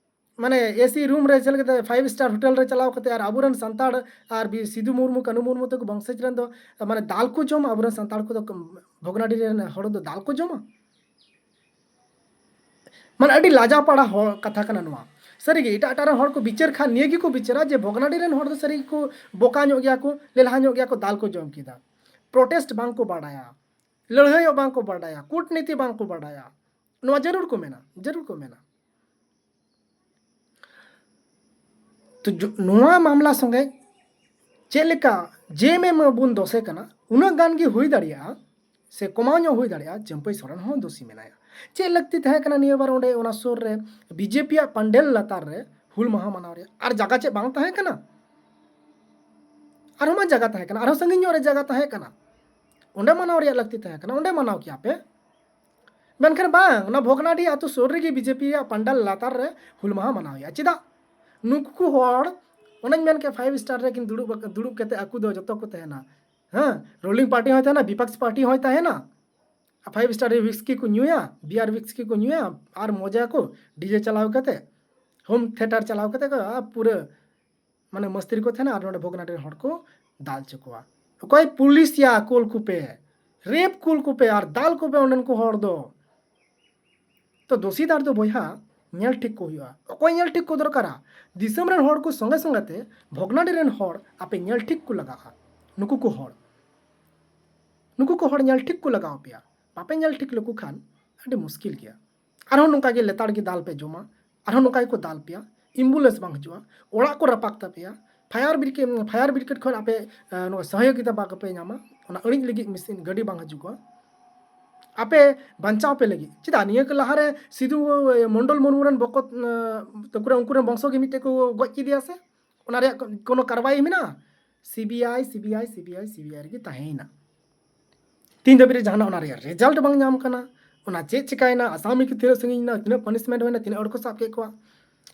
ᱢᱟᱱᱮ ᱮᱥᱤ ᱨᱩᱢ ᱨᱮ ᱪᱮᱫ ᱞᱮᱠᱟᱛᱮ ᱯᱷᱟᱭᱤᱵᱷ ᱥᱴᱟᱨ ᱦᱳᱴᱮᱞ ᱨᱮ ᱪᱟᱞᱟᱣ ᱠᱟᱛᱮ ᱟᱨ ᱟᱵᱚᱨᱮᱱ ᱥᱟᱱᱛᱟᱲ ᱟᱨ ᱵᱤ-, ᱥᱤᱫᱩ ᱢᱩᱨᱢᱩ, ᱠᱟᱹᱱᱩ ᱢᱩᱨᱢᱩ ᱛᱟᱠᱚ ᱵᱚᱝᱥᱚᱡᱽ ᱨᱮᱱ ᱫᱚ ᱢᱟᱱᱮ ᱫᱟᱞ ᱠᱚ ᱡᱚᱢᱟ, ᱟᱵᱚᱨᱮᱱ ᱥᱟᱱᱛᱟᱲ ᱠᱚᱫᱚ ᱠᱚ-, ᱵᱷᱚᱜᱽᱱᱟᱰᱤ ᱨᱮᱱ ᱦᱚᱲ ᱫᱚ ᱫᱟᱞ ᱠᱚ ᱡᱚᱢᱟ? ᱢᱟᱱᱮ ᱟᱹᱰᱤ ᱞᱟᱡᱟᱣ ᱯᱟᱲᱟ ᱦᱚᱲ ᱠᱟᱛᱷᱟ ᱠᱟᱱᱟ ᱱᱚᱣᱟ᱾ ᱥᱟᱹᱨᱤᱜᱮ ᱮᱴᱟᱜ ᱮᱴᱟᱜ ᱨᱮᱱ ᱦᱚᱲ ᱠᱚ ᱵᱤᱪᱟᱹᱨ ᱠᱷᱟᱱ ᱱᱤᱭᱟᱹ ᱜᱮᱠᱚ ᱵᱤᱪᱟᱹᱨᱟ ᱡᱮ ᱵᱷᱚᱜᱽᱱᱟᱰᱤ ᱨᱮᱱ ᱦᱚᱲ ᱫᱚ ᱥᱟᱹᱨᱤ ᱜᱮᱠᱚ ᱵᱚᱠᱟ ᱧᱚᱜ ᱜᱮᱭᱟ ᱠᱚ, ᱞᱮᱞᱦᱟ ᱧᱚᱜ ᱜᱮᱭᱟ ᱠᱚ, ᱫᱟᱞ ᱠᱚ ᱡᱚᱢ ᱠᱮᱫᱟ, ᱯᱨᱚᱴᱮᱥᱴ ᱵᱟᱝ ᱠᱚ ᱵᱟᱰᱟᱭᱟ, ᱞᱟᱹᱲᱦᱟᱹᱭᱚᱜ ᱵᱟᱝ ᱠᱚ ᱵᱟᱰᱟᱭᱟ, ᱠᱩᱴᱱᱤᱛᱤ ᱵᱟᱝ ᱠᱚ ᱵᱟᱰᱟᱭᱟ, ᱱᱚᱣᱟ ᱡᱟᱹᱨᱩᱲ ᱠᱚ ᱢᱮᱱᱟ, ᱡᱟᱹᱨᱩᱲ ᱠᱚ ᱢᱮᱱᱟ᱾ ᱛᱚ ᱡᱚ-, ᱱᱚᱣᱟ ᱢᱟᱢᱞᱟ ᱥᱚᱸᱜᱮ ᱪᱮᱫ ᱞᱮᱠᱟ ᱡᱮ ᱮᱢ ᱮᱢ ᱵᱚᱱ ᱫᱳᱥᱮ ᱠᱟᱱᱟ, ᱩᱱᱟᱹᱜ ᱜᱟᱱ ᱜᱮ ᱦᱩᱭ ᱫᱟᱲᱮᱭᱟᱜᱼᱟ ᱥᱮ ᱠᱚᱢᱟᱣ ᱧᱚᱜ ᱦᱩᱭ ᱫᱟᱲᱮᱭᱟᱜᱼᱟ, ᱪᱟᱹᱢᱯᱟᱹᱭ ᱥᱚᱨᱮᱱ ᱦᱚᱸ ᱫᱳᱥᱤ ᱢᱮᱱᱟᱭᱟ᱾ ᱪᱮᱫ ᱞᱟᱹᱠᱛᱤ ᱛᱟᱦᱮᱸ ᱠᱟᱱᱟ ᱱᱤᱭᱟᱹ ᱵᱟᱨ ᱚᱸᱰᱮ ᱚᱱᱟ ᱥᱩᱨ ᱨᱮ ᱵᱤᱡᱮᱯᱤᱭᱟᱜ ᱯᱟᱱᱰᱮᱞ ᱞᱟᱛᱟᱨ ᱨᱮ ᱦᱩᱞ ᱢᱟᱦᱟ ᱢᱟᱱᱟᱣ ᱨᱮᱭᱟᱜ? ᱟᱨ ᱡᱟᱭᱜᱟ ᱪᱮᱫ ᱵᱟᱝ ᱛᱟᱦᱮᱸ ᱠᱟᱱᱟ? ᱟᱨᱦᱚᱸ ᱢᱟ ᱡᱟᱭᱜᱟ ᱛᱟᱦᱮᱸ ᱠᱟᱱᱟ, ᱟᱨᱦᱚᱸ ᱥᱟᱺᱜᱤᱧ ᱧᱚᱜ ᱨᱮ ᱡᱟᱭᱜᱟ ᱛᱟᱦᱮᱸ ᱠᱟᱱᱟ, ᱚᱸᱰᱮ ᱢᱟᱱᱟᱣ ᱨᱮᱭᱟᱜ ᱞᱟᱹᱠᱛᱤ ᱛᱟᱦᱮᱸ ᱠᱟᱱᱟ, ᱚᱸᱰᱮ ᱢᱟᱱᱟᱣ ᱠᱮᱭᱟ ᱯᱮ᱾ ᱢᱮᱱᱠᱷᱟᱱ ᱵᱟᱝ, ᱚᱱᱟ ᱵᱷᱚᱜᱽᱱᱟᱰᱤ ᱟᱹᱛᱩ ᱥᱩᱨ ᱨᱮᱜᱮ ᱵᱤᱡᱮᱯᱤ ᱨᱮᱭᱟᱜ ᱯᱟᱱᱰᱟᱞ ᱞᱟᱛᱟᱨ ᱨᱮ ᱦᱩᱞ ᱢᱟᱦᱟ ᱢᱟᱱᱟᱣ ᱦᱩᱭᱩᱜᱼᱟ᱾ ᱪᱮᱫᱟᱜ? ᱱᱩᱠᱩ ᱠᱚ ᱦᱚᱲ, ᱚᱱᱟᱧ ᱢᱮᱱ ᱠᱮᱫ, ᱯᱷᱟᱭᱤᱵᱷ ᱥᱴᱟᱨ ᱨᱮ ᱠᱤᱱ ᱫᱩᱲᱩᱵ, ᱫᱩᱲᱩᱵ ᱠᱟᱛᱮ ᱟᱠᱚ ᱫᱚ ᱡᱚᱛᱚ ᱠᱚ ᱛᱟᱦᱮᱱᱟ᱾ ᱦᱮᱸ, ᱨᱩᱞᱤᱝ ᱯᱟᱨᱴᱤ ᱦᱚᱸᱭ ᱛᱟᱦᱮᱱᱟ, ᱵᱤᱯᱚᱠᱥ ᱯᱟᱨᱴᱤ ᱦᱚᱸᱭ ᱛᱟᱦᱮᱱᱟ᱾ ᱯᱷᱟᱭᱤᱵᱷ ᱥᱴᱟᱨ ᱨᱮ ᱣᱤᱥᱠᱤ ᱠᱚ ᱧᱩᱭᱟ, ᱵᱤᱭᱟᱨ ᱣᱤᱥᱠᱤ ᱠᱚ ᱧᱩᱭᱟ, ᱟᱨ ᱢᱚᱡᱟ ᱠᱚ ᱰᱤᱡᱮ ᱪᱟᱞᱟᱣ ᱠᱟᱛᱮ, ᱦᱳᱢ ᱛᱷᱤᱭᱮᱴᱟᱨ ᱪᱟᱞᱟᱣ ᱠᱟᱛᱮ ᱠᱚ, ᱟᱨ ᱯᱩᱨᱟᱹ ᱢᱟᱱᱮ ᱢᱟᱹᱥᱛᱤ ᱨᱮᱠᱚ ᱛᱟᱦᱮᱱᱟ ᱟᱨ ᱱᱚᱰᱮ ᱵᱷᱚᱜᱽᱱᱟᱰᱤ ᱨᱮᱱ ᱦᱚᱲ ᱠᱚ ᱫᱟᱞ ᱦᱚᱪᱚ ᱠᱚᱣᱟ᱾ ᱚᱠᱚᱭ ᱯᱩᱞᱤᱥ ᱭᱟ, ᱠᱩᱞ ᱠᱚᱯᱮ, ᱨᱮᱯ ᱠᱩᱞ ᱠᱚᱯᱮ ᱟᱨ ᱫᱟᱞ ᱠᱚᱯᱮ ᱚᱸᱰᱮᱱ ᱠᱚ ᱦᱚᱲ ᱫᱚ᱾ ᱛᱚ ᱫᱳᱥᱤᱫᱟᱨ ᱫᱚ ᱵᱚᱭᱦᱟ ᱧᱮᱞ ᱴᱷᱤᱠ ᱠᱚ ᱦᱩᱭᱩᱜᱼᱟ᱾ ᱚᱠᱚᱭ ᱧᱮᱞ ᱴᱷᱤᱠ ᱠᱚ ᱫᱚᱨᱠᱟᱨᱟ? ᱫᱤᱥᱚᱢ ᱨᱮᱱ ᱦᱚᱲ ᱠᱚ ᱥᱚᱸᱜᱮ ᱥᱚᱸᱜᱮ ᱛᱮ ᱵᱷᱚᱜᱽᱱᱟᱰᱤ ᱨᱮᱱ ᱦᱚᱲ ᱟᱯᱮ ᱧᱮᱞ ᱴᱷᱤᱠ ᱠᱚ ᱞᱟᱜᱟᱜᱼᱟ᱾ ᱱᱩᱠᱩ ᱠᱚ ᱦᱚᱲ, ᱱᱩᱠᱩ ᱠᱚ ᱦᱚᱲ ᱧᱮᱞ ᱴᱷᱤᱠ ᱠᱚ ᱞᱟᱜᱟᱣ ᱯᱮᱭᱟ᱾ ᱵᱟᱯᱮ ᱧᱮᱞ ᱴᱷᱤᱠ ᱞᱮᱠᱚ ᱠᱷᱟᱱ ᱟᱹᱰᱤ ᱢᱩᱥᱠᱤᱞ ᱜᱮᱭᱟ᱾ ᱟᱨᱦᱚᱸ ᱱᱚᱝᱠᱟ ᱜᱮ ᱞᱮᱛᱟᱲ ᱜᱮ ᱫᱟᱞ ᱯᱮ ᱡᱚᱢᱟ, ᱟᱨᱦᱚᱸ ᱱᱚᱝᱠᱟ ᱜᱮᱠᱚ ᱫᱟᱞ ᱯᱮᱭᱟ, ᱮᱢᱵᱩᱞᱮᱱᱥ ᱵᱟᱝ ᱦᱤᱡᱩᱜᱼᱟ, ᱚᱲᱟᱜ ᱠᱚ ᱨᱟᱯᱟᱜ ᱛᱟᱯᱮᱭᱟ, ᱯᱷᱟᱭᱟᱨ ᱵᱨᱤᱜᱮᱰ, ᱯᱷᱟᱭᱟᱨ ᱵᱨᱤᱜᱮᱰ ᱠᱷᱚᱱ ᱟᱯᱮ, ᱮ, ᱱᱚᱣᱟ ᱥᱚᱦᱚᱭᱳᱜᱤᱛᱟ ᱵᱟᱯᱮ ᱧᱟᱢᱟ, ᱚᱱᱟ ᱟᱹᱬᱤᱡ ᱞᱟᱹᱜᱤᱫ ᱢᱮᱥᱤᱱ ᱜᱟᱹᱰᱤ ᱵᱟᱝ ᱦᱤᱡᱩᱜᱚᱜᱼᱟ᱾ ᱟᱯᱮ ᱵᱟᱧᱪᱟᱣ ᱯᱮ ᱞᱟᱹᱜᱤᱫ, ᱪᱮᱫᱟᱜ ᱱᱤᱭᱟᱹ ᱠᱚ ᱞᱟᱦᱟᱨᱮ ᱥᱤᱫᱩ, ᱮ, ᱢᱚᱱᱰᱚᱞ ᱢᱩᱨᱢᱩ ᱨᱮᱱ ᱵᱚᱠᱚᱛ, ᱮ, ᱛᱟᱠᱚ ᱨᱮᱱ, ᱩᱱᱠᱩ ᱨᱮᱱ ᱵᱚᱝᱥᱚ ᱜᱮ ᱢᱤᱫᱴᱮᱡ ᱠᱚ ᱜᱚᱡ ᱠᱮᱫᱮᱭᱟ ᱥᱮ? ᱚᱱᱟ ᱨᱮᱭᱟᱜ ᱠᱳ-, ᱠᱳᱱᱳ ᱠᱟᱨᱣᱟᱭ ᱢᱮᱱᱟᱜᱼᱟ? ᱥᱤᱵᱤᱟᱭ, ᱥᱤᱵᱤᱟᱭ, ᱥᱤᱵᱤᱟᱭ, ᱥᱤᱵᱤᱟᱭ ᱨᱮᱜᱮ ᱛᱟᱦᱮᱸᱭᱮᱱᱟ᱾ ᱛᱮᱦᱮᱧ ᱫᱷᱟᱹᱵᱤᱡ ᱨᱮ ᱡᱟᱦᱟᱱᱟᱜ ᱚᱱᱟ ᱨᱮᱭᱟᱜ ᱨᱮᱡᱟᱞᱴ ᱵᱟᱝ ᱧᱟᱢ ᱠᱟᱱᱟ᱾ ᱚᱱᱟ ᱪᱮᱫ ᱪᱤᱠᱟᱭᱮᱱᱟ, ᱟᱥᱟᱢᱤ ᱠᱚ ᱛᱤᱱᱟᱹᱜ ᱥᱟᱺᱜᱤᱧ ᱮᱱᱟ, ᱛᱤᱱᱟᱹᱜ ᱯᱟᱱᱤᱥᱢᱮᱱᱴ ᱦᱩᱭᱱᱟ, ᱛᱤᱱᱟᱹᱜ ᱦᱚᱲ ᱠᱚ ᱥᱟᱵ ᱠᱮᱫ ᱠᱚᱣᱟ,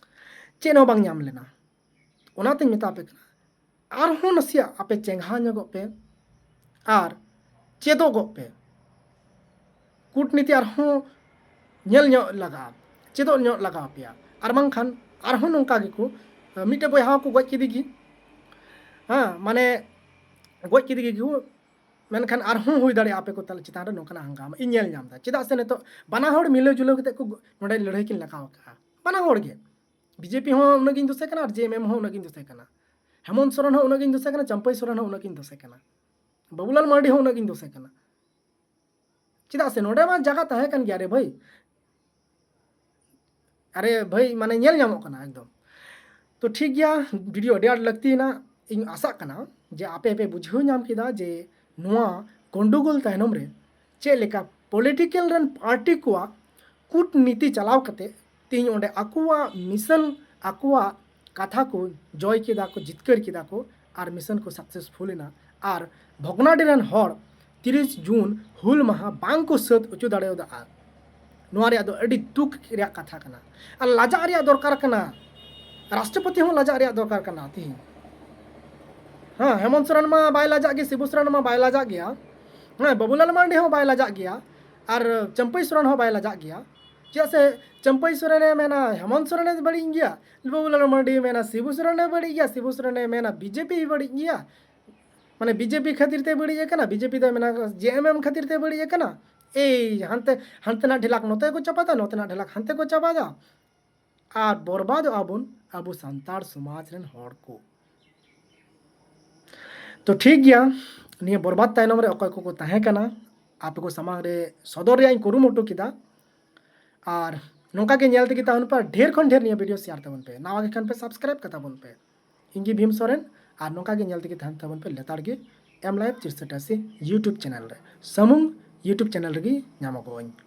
ᱪᱮᱫ ᱦᱚᱸ ᱵᱟᱝ ᱧᱟᱢ ᱞᱮᱱᱟ᱾ ᱚᱱᱟᱛᱮᱧ ᱢᱮᱛᱟ ᱯᱮ ᱠᱟᱱᱟ, ᱟᱨᱦᱚᱸ ᱱᱟᱥᱮᱭᱟᱜ ᱟᱯᱮ ᱪᱮᱸᱜᱷᱟ ᱧᱚᱜᱚᱜ ᱯᱮ ᱟᱨ ᱪᱮᱫᱚᱜᱚᱜ ᱯᱮ᱾ ᱠᱩᱴᱱᱤᱛᱤ ᱟᱨᱦᱚᱸ ᱧᱮᱞ ᱧᱚᱜ ᱞᱟᱜᱟᱜᱼᱟ, ᱪᱮᱫᱚᱜ ᱧᱚᱜ ᱞᱟᱜᱟᱣ ᱯᱮᱭᱟ᱾ ᱟᱨ ᱵᱟᱝᱠᱷᱟᱱ ᱟᱨᱦᱚᱸ ᱱᱚᱝᱠᱟ ᱜᱮᱠᱚ, ᱢᱤᱫᱴᱮᱡ ᱵᱚᱭᱦᱟ ᱦᱚᱸᱠᱚ ᱜᱚᱡ ᱠᱮᱫᱮ ᱜᱮ, ᱦᱮᱸ, ᱢᱟᱱᱮ ᱜᱚᱡ ᱠᱮᱫᱮ ᱜᱮᱠᱚ᱾ ᱢᱮᱱᱠᱷᱟᱱ ᱟᱨᱦᱚᱸ ᱦᱩᱭ ᱫᱟᱲᱮᱭᱟᱜᱼᱟ ᱟᱯᱮ ᱠᱚ ᱛᱟᱞᱟ ᱪᱮᱛᱟᱱ ᱨᱮ ᱱᱚᱝᱠᱟᱱᱟᱜ ᱦᱟᱝᱜᱟᱢᱟ ᱤᱧ ᱧᱮᱞ ᱧᱟᱢ ᱮᱫᱟ᱾ ᱪᱮᱫᱟᱜ ᱥᱮ ᱱᱤᱛᱚᱜ ᱵᱟᱱᱟ ᱦᱚᱲ ᱢᱤᱞᱟᱹᱣ ᱡᱩᱞᱟᱹᱣ ᱠᱟᱛᱮ ᱠᱚ ᱱᱚᱰᱮ ᱞᱟᱹᱲᱦᱟᱹᱭ ᱠᱤᱱ ᱞᱟᱜᱟᱣ ᱟᱠᱟᱫᱼᱟ, ᱵᱟᱱᱟ ᱦᱚᱲ ᱜᱮ᱾ ᱵᱤᱡᱮᱯᱤ ᱦᱚᱸ ᱩᱱᱟᱹᱜ ᱜᱤᱧ ᱫᱳᱥᱮ ᱠᱟᱱᱟ ᱟᱨ ᱡᱮᱮᱢᱮᱢ ᱦᱚᱸ ᱩᱱᱟᱹᱜ ᱜᱤᱧ ᱫᱳᱥᱮ ᱠᱟᱱᱟ᱾ ᱦᱮᱢᱚᱱᱛ ᱥᱚᱨᱮᱱ ᱦᱚᱸ ᱩᱱᱟᱹᱜ ᱜᱤᱧ ᱫᱳᱥᱮ ᱠᱟᱱᱟ, ᱪᱟᱢᱯᱟᱹᱭ ᱥᱚᱨᱮᱱ ᱦᱚᱸ ᱩᱱᱟᱹᱜ ᱜᱤᱧ ᱫᱳᱥᱮ ᱠᱟᱱᱟ, ᱵᱟᱵᱩᱞᱟᱞ ᱢᱟᱨᱰᱤ ᱦᱚᱸ ᱩᱱᱟᱹᱜ ᱜᱤᱧ ᱫᱳᱥᱮ ᱠᱟᱱᱟ᱾ ᱪᱮᱫᱟᱜ ᱥᱮ ᱱᱚᱰᱮ ᱢᱟ ᱡᱟᱭᱜᱟ ᱛᱟᱦᱮᱸ ᱠᱟᱱ ᱜᱮᱭᱟ ᱨᱮ ᱵᱷᱟᱹᱭ᱾ ᱟᱨᱮ ᱵᱷᱟᱹᱭ, ᱢᱟᱱᱮ ᱧᱮᱞ ᱧᱟᱢᱚᱜ ᱠᱟᱱᱟ ᱮᱠᱫᱚᱢ᱾ ᱛᱚ ᱴᱷᱤᱠ ᱜᱮᱭᱟ, ᱵᱷᱤᱰᱤᱭᱳ ᱟᱹᱰᱤ ᱟᱸᱴ ᱞᱟᱹᱠᱛᱤᱭᱮᱱᱟ᱾ ᱤᱧ ᱟᱥᱟᱜ ᱠᱟᱱᱟ ᱡᱮ ᱟᱯᱮ ᱯᱮ ᱵᱩᱡᱷᱟᱹᱣ ᱧᱟᱢ ᱠᱮᱫᱟ ᱡᱮ ᱱᱚᱣᱟ ᱜᱚᱱᱰᱳᱜᱳᱞ ᱛᱟᱭᱱᱚᱢ ᱨᱮ ᱪᱮᱫ ᱞᱮᱠᱟ ᱯᱚᱞᱤᱴᱤᱠᱮᱞ ᱨᱮᱱ ᱯᱟᱨᱴᱤ ᱠᱚᱣᱟᱜ ᱠᱩᱴᱱᱤᱛᱤ ᱪᱟᱞᱟᱣ ᱠᱟᱛᱮ ᱛᱮᱦᱮᱧ ᱚᱸᱰᱮ ᱟᱠᱚᱣᱟᱜ ᱢᱤᱥᱚᱱ, ᱟᱠᱚᱣᱟᱜ ᱠᱟᱛᱷᱟ ᱠᱚ ᱡᱚᱭ ᱠᱮᱫᱟ ᱠᱚ, ᱡᱤᱛᱠᱟᱹᱨ ᱠᱮᱫᱟ ᱠᱚ ᱟᱨ ᱢᱤᱥᱚᱱ ᱠᱚ ᱥᱟᱠᱥᱮᱥᱯᱷᱩᱞ ᱮᱱᱟ᱾ ᱟᱨ ᱵᱷᱚᱜᱽᱱᱟᱰᱤ ᱨᱮᱱ ᱦᱚᱲ ᱛᱤᱨᱤᱥ ᱡᱩᱱ ᱦᱩᱞ ᱢᱟᱦᱟ ᱵᱟᱝ ᱠᱚ ᱥᱟᱹᱛ ᱦᱚᱪᱚ ᱫᱟᱲᱮᱭᱟᱫᱟ᱾ ᱱᱚᱣᱟ ᱨᱮᱭᱟᱜ ᱫᱚ ᱟᱹᱰᱤ ᱫᱩᱠ ᱨᱮᱭᱟᱜ ᱠᱟᱛᱷᱟ ᱠᱟᱱᱟ ᱟᱨ ᱞᱟᱡᱟᱜ ᱨᱮᱭᱟᱜ ᱫᱚᱨᱠᱟᱨ ᱠᱟᱱᱟ᱾ ᱨᱟᱥᱴᱨᱚᱯᱚᱛᱤ ᱦᱚᱸ ᱞᱟᱡᱟᱜ ᱨᱮᱭᱟᱜ ᱫᱚᱨᱠᱟᱨ ᱠᱟᱱᱟ ᱛᱤᱦᱤᱧ᱾ ᱦᱮᱸ, ᱦᱮᱢᱚᱱᱛ ᱥᱚᱨᱮᱱ ᱢᱟ ᱵᱟᱭ ᱞᱟᱡᱟᱜ ᱜᱮ, ᱥᱤᱵᱩ ᱥᱚᱨᱮᱱ ᱢᱟ ᱵᱟᱭ ᱞᱟᱡᱟᱜ ᱜᱮᱭᱟ, ᱦᱮᱸ, ᱵᱟᱵᱩᱞᱟᱞ ᱢᱟᱨᱰᱤ ᱦᱚᱸ ᱵᱟᱭ ᱞᱟᱡᱟᱜ ᱜᱮᱭᱟ, ᱟᱨ ᱪᱟᱹᱢᱯᱟᱹᱭ ᱥᱚᱨᱮᱱ ᱦᱚᱸ ᱵᱟᱭ ᱞᱟᱡᱟᱜ ᱜᱮᱭᱟ᱾ ᱪᱮᱫᱟᱜ ᱥᱮ ᱪᱟᱹᱢᱯᱟᱹᱭ ᱥᱚᱨᱮᱱᱮ ᱢᱮᱱᱟ ᱦᱮᱢᱚᱱᱛ ᱥᱚᱨᱮᱱᱮ ᱵᱟᱹᱲᱤᱡ ᱜᱮᱭᱟ, ᱵᱟᱵᱩᱞᱟᱞ ᱢᱟᱨᱰᱤ ᱢᱮᱱᱟ ᱥᱤᱵᱩ ᱥᱚᱨᱮᱱᱮ ᱵᱟᱹᱲᱤᱡ ᱜᱮᱭᱟ, ᱥᱤᱵᱩ ᱥᱚᱨᱮᱱᱮ ᱢᱮᱱᱟ ᱵᱤᱡᱮᱯᱤ ᱵᱟᱹᱲᱤᱡ ᱜᱮᱭᱟ᱾ ᱢᱟᱱᱮ ᱵᱤᱡᱮᱯᱤ ᱠᱷᱟᱹᱛᱤᱨ ᱛᱮ ᱵᱟᱹᱲᱤᱡ ᱟᱠᱟᱱᱟ, ᱵᱤᱡᱮᱯᱤ ᱫᱚᱭ ᱢᱮᱱᱟ ᱡᱮᱮᱢᱮᱢ ᱠᱷᱟᱹᱛᱤᱨ ᱛᱮ ᱵᱟᱹᱲᱤᱡ ᱟᱠᱟᱱᱟ᱾ ᱮᱭ ᱦᱟᱱᱛᱮ, ᱦᱟᱱᱛᱮᱱᱟᱜ ᱰᱷᱮᱞᱟᱠ ᱱᱚᱛᱮ ᱠᱚ ᱪᱟᱯᱟᱫᱟ, ᱱᱚᱛᱮᱱᱟᱜ ᱰᱷᱮᱞᱟᱠ ᱦᱟᱱᱛᱮ ᱠᱚ ᱪᱟᱯᱟᱫᱟ᱾ ᱟᱨ ᱵᱚᱨᱵᱟᱫᱚᱜᱼᱟ ᱵᱚᱱ ᱟᱵᱚ ᱥᱟᱱᱛᱟᱲ ᱥᱚᱢᱟᱡᱽ ᱨᱮᱱ ᱦᱚᱲ ᱠᱚ᱾ ᱛᱚ ᱴᱷᱤᱠ ᱜᱮᱭᱟ, ᱱᱤᱭᱟᱹ ᱵᱚᱨᱵᱟᱫ ᱛᱟᱭᱱᱚᱢ ᱨᱮ ᱚᱠᱚᱭ ᱠᱚᱠᱚ ᱛᱟᱦᱮᱸ ᱠᱟᱱᱟ, ᱟᱯᱮ ᱠᱚ ᱥᱟᱢᱟᱝ ᱨᱮ ᱥᱚᱫᱚᱨ ᱨᱮᱭᱟᱜ ᱤᱧ ᱠᱩᱨᱩᱢᱩᱴᱩ ᱠᱮᱫᱟ᱾ ᱟᱨ ᱱᱚᱝᱠᱟ ᱜᱮ ᱧᱮᱞ ᱛᱮᱜᱮ ᱛᱟᱵᱚᱱ ᱯᱮ, ᱰᱷᱮᱨ ᱠᱷᱚᱱ ᱰᱷᱮᱨ ᱱᱤᱭᱟᱹ ᱵᱷᱤᱰᱤᱭᱳ ᱥᱮᱭᱟᱨ ᱛᱟᱵᱚᱱ ᱯᱮ, ᱱᱟᱣᱟ ᱜᱮ ᱠᱷᱟᱱ ᱯᱮ ᱥᱟᱵᱥᱠᱨᱟᱭᱤᱵ ᱠᱟᱛᱟ ᱵᱚᱱ ᱯᱮ᱾ ᱤᱧ ᱜᱮ ᱵᱷᱤᱢ ᱥᱚᱨᱮᱱ, ᱟᱨ ᱱᱚᱝᱠᱟ ᱜᱮ ᱧᱮᱞ ᱛᱮᱜᱮ ᱛᱟᱦᱮᱱ ᱛᱟᱵᱚᱱ ᱯᱮ ᱞᱮᱛᱟᱲ ᱜᱮ ᱮᱢ ᱞᱟᱭᱤᱵᱷ ᱪᱟᱨᱥᱚ ᱟᱴᱟᱥᱤ YouTube ᱪᱮᱱᱮᱞ ᱨᱮ, ᱥᱟᱢᱩᱝ YouTube ᱪᱮᱱᱮᱞ ᱨᱮᱜᱮ ᱧᱟᱢᱚᱜᱚᱜ ᱟᱹᱧ᱾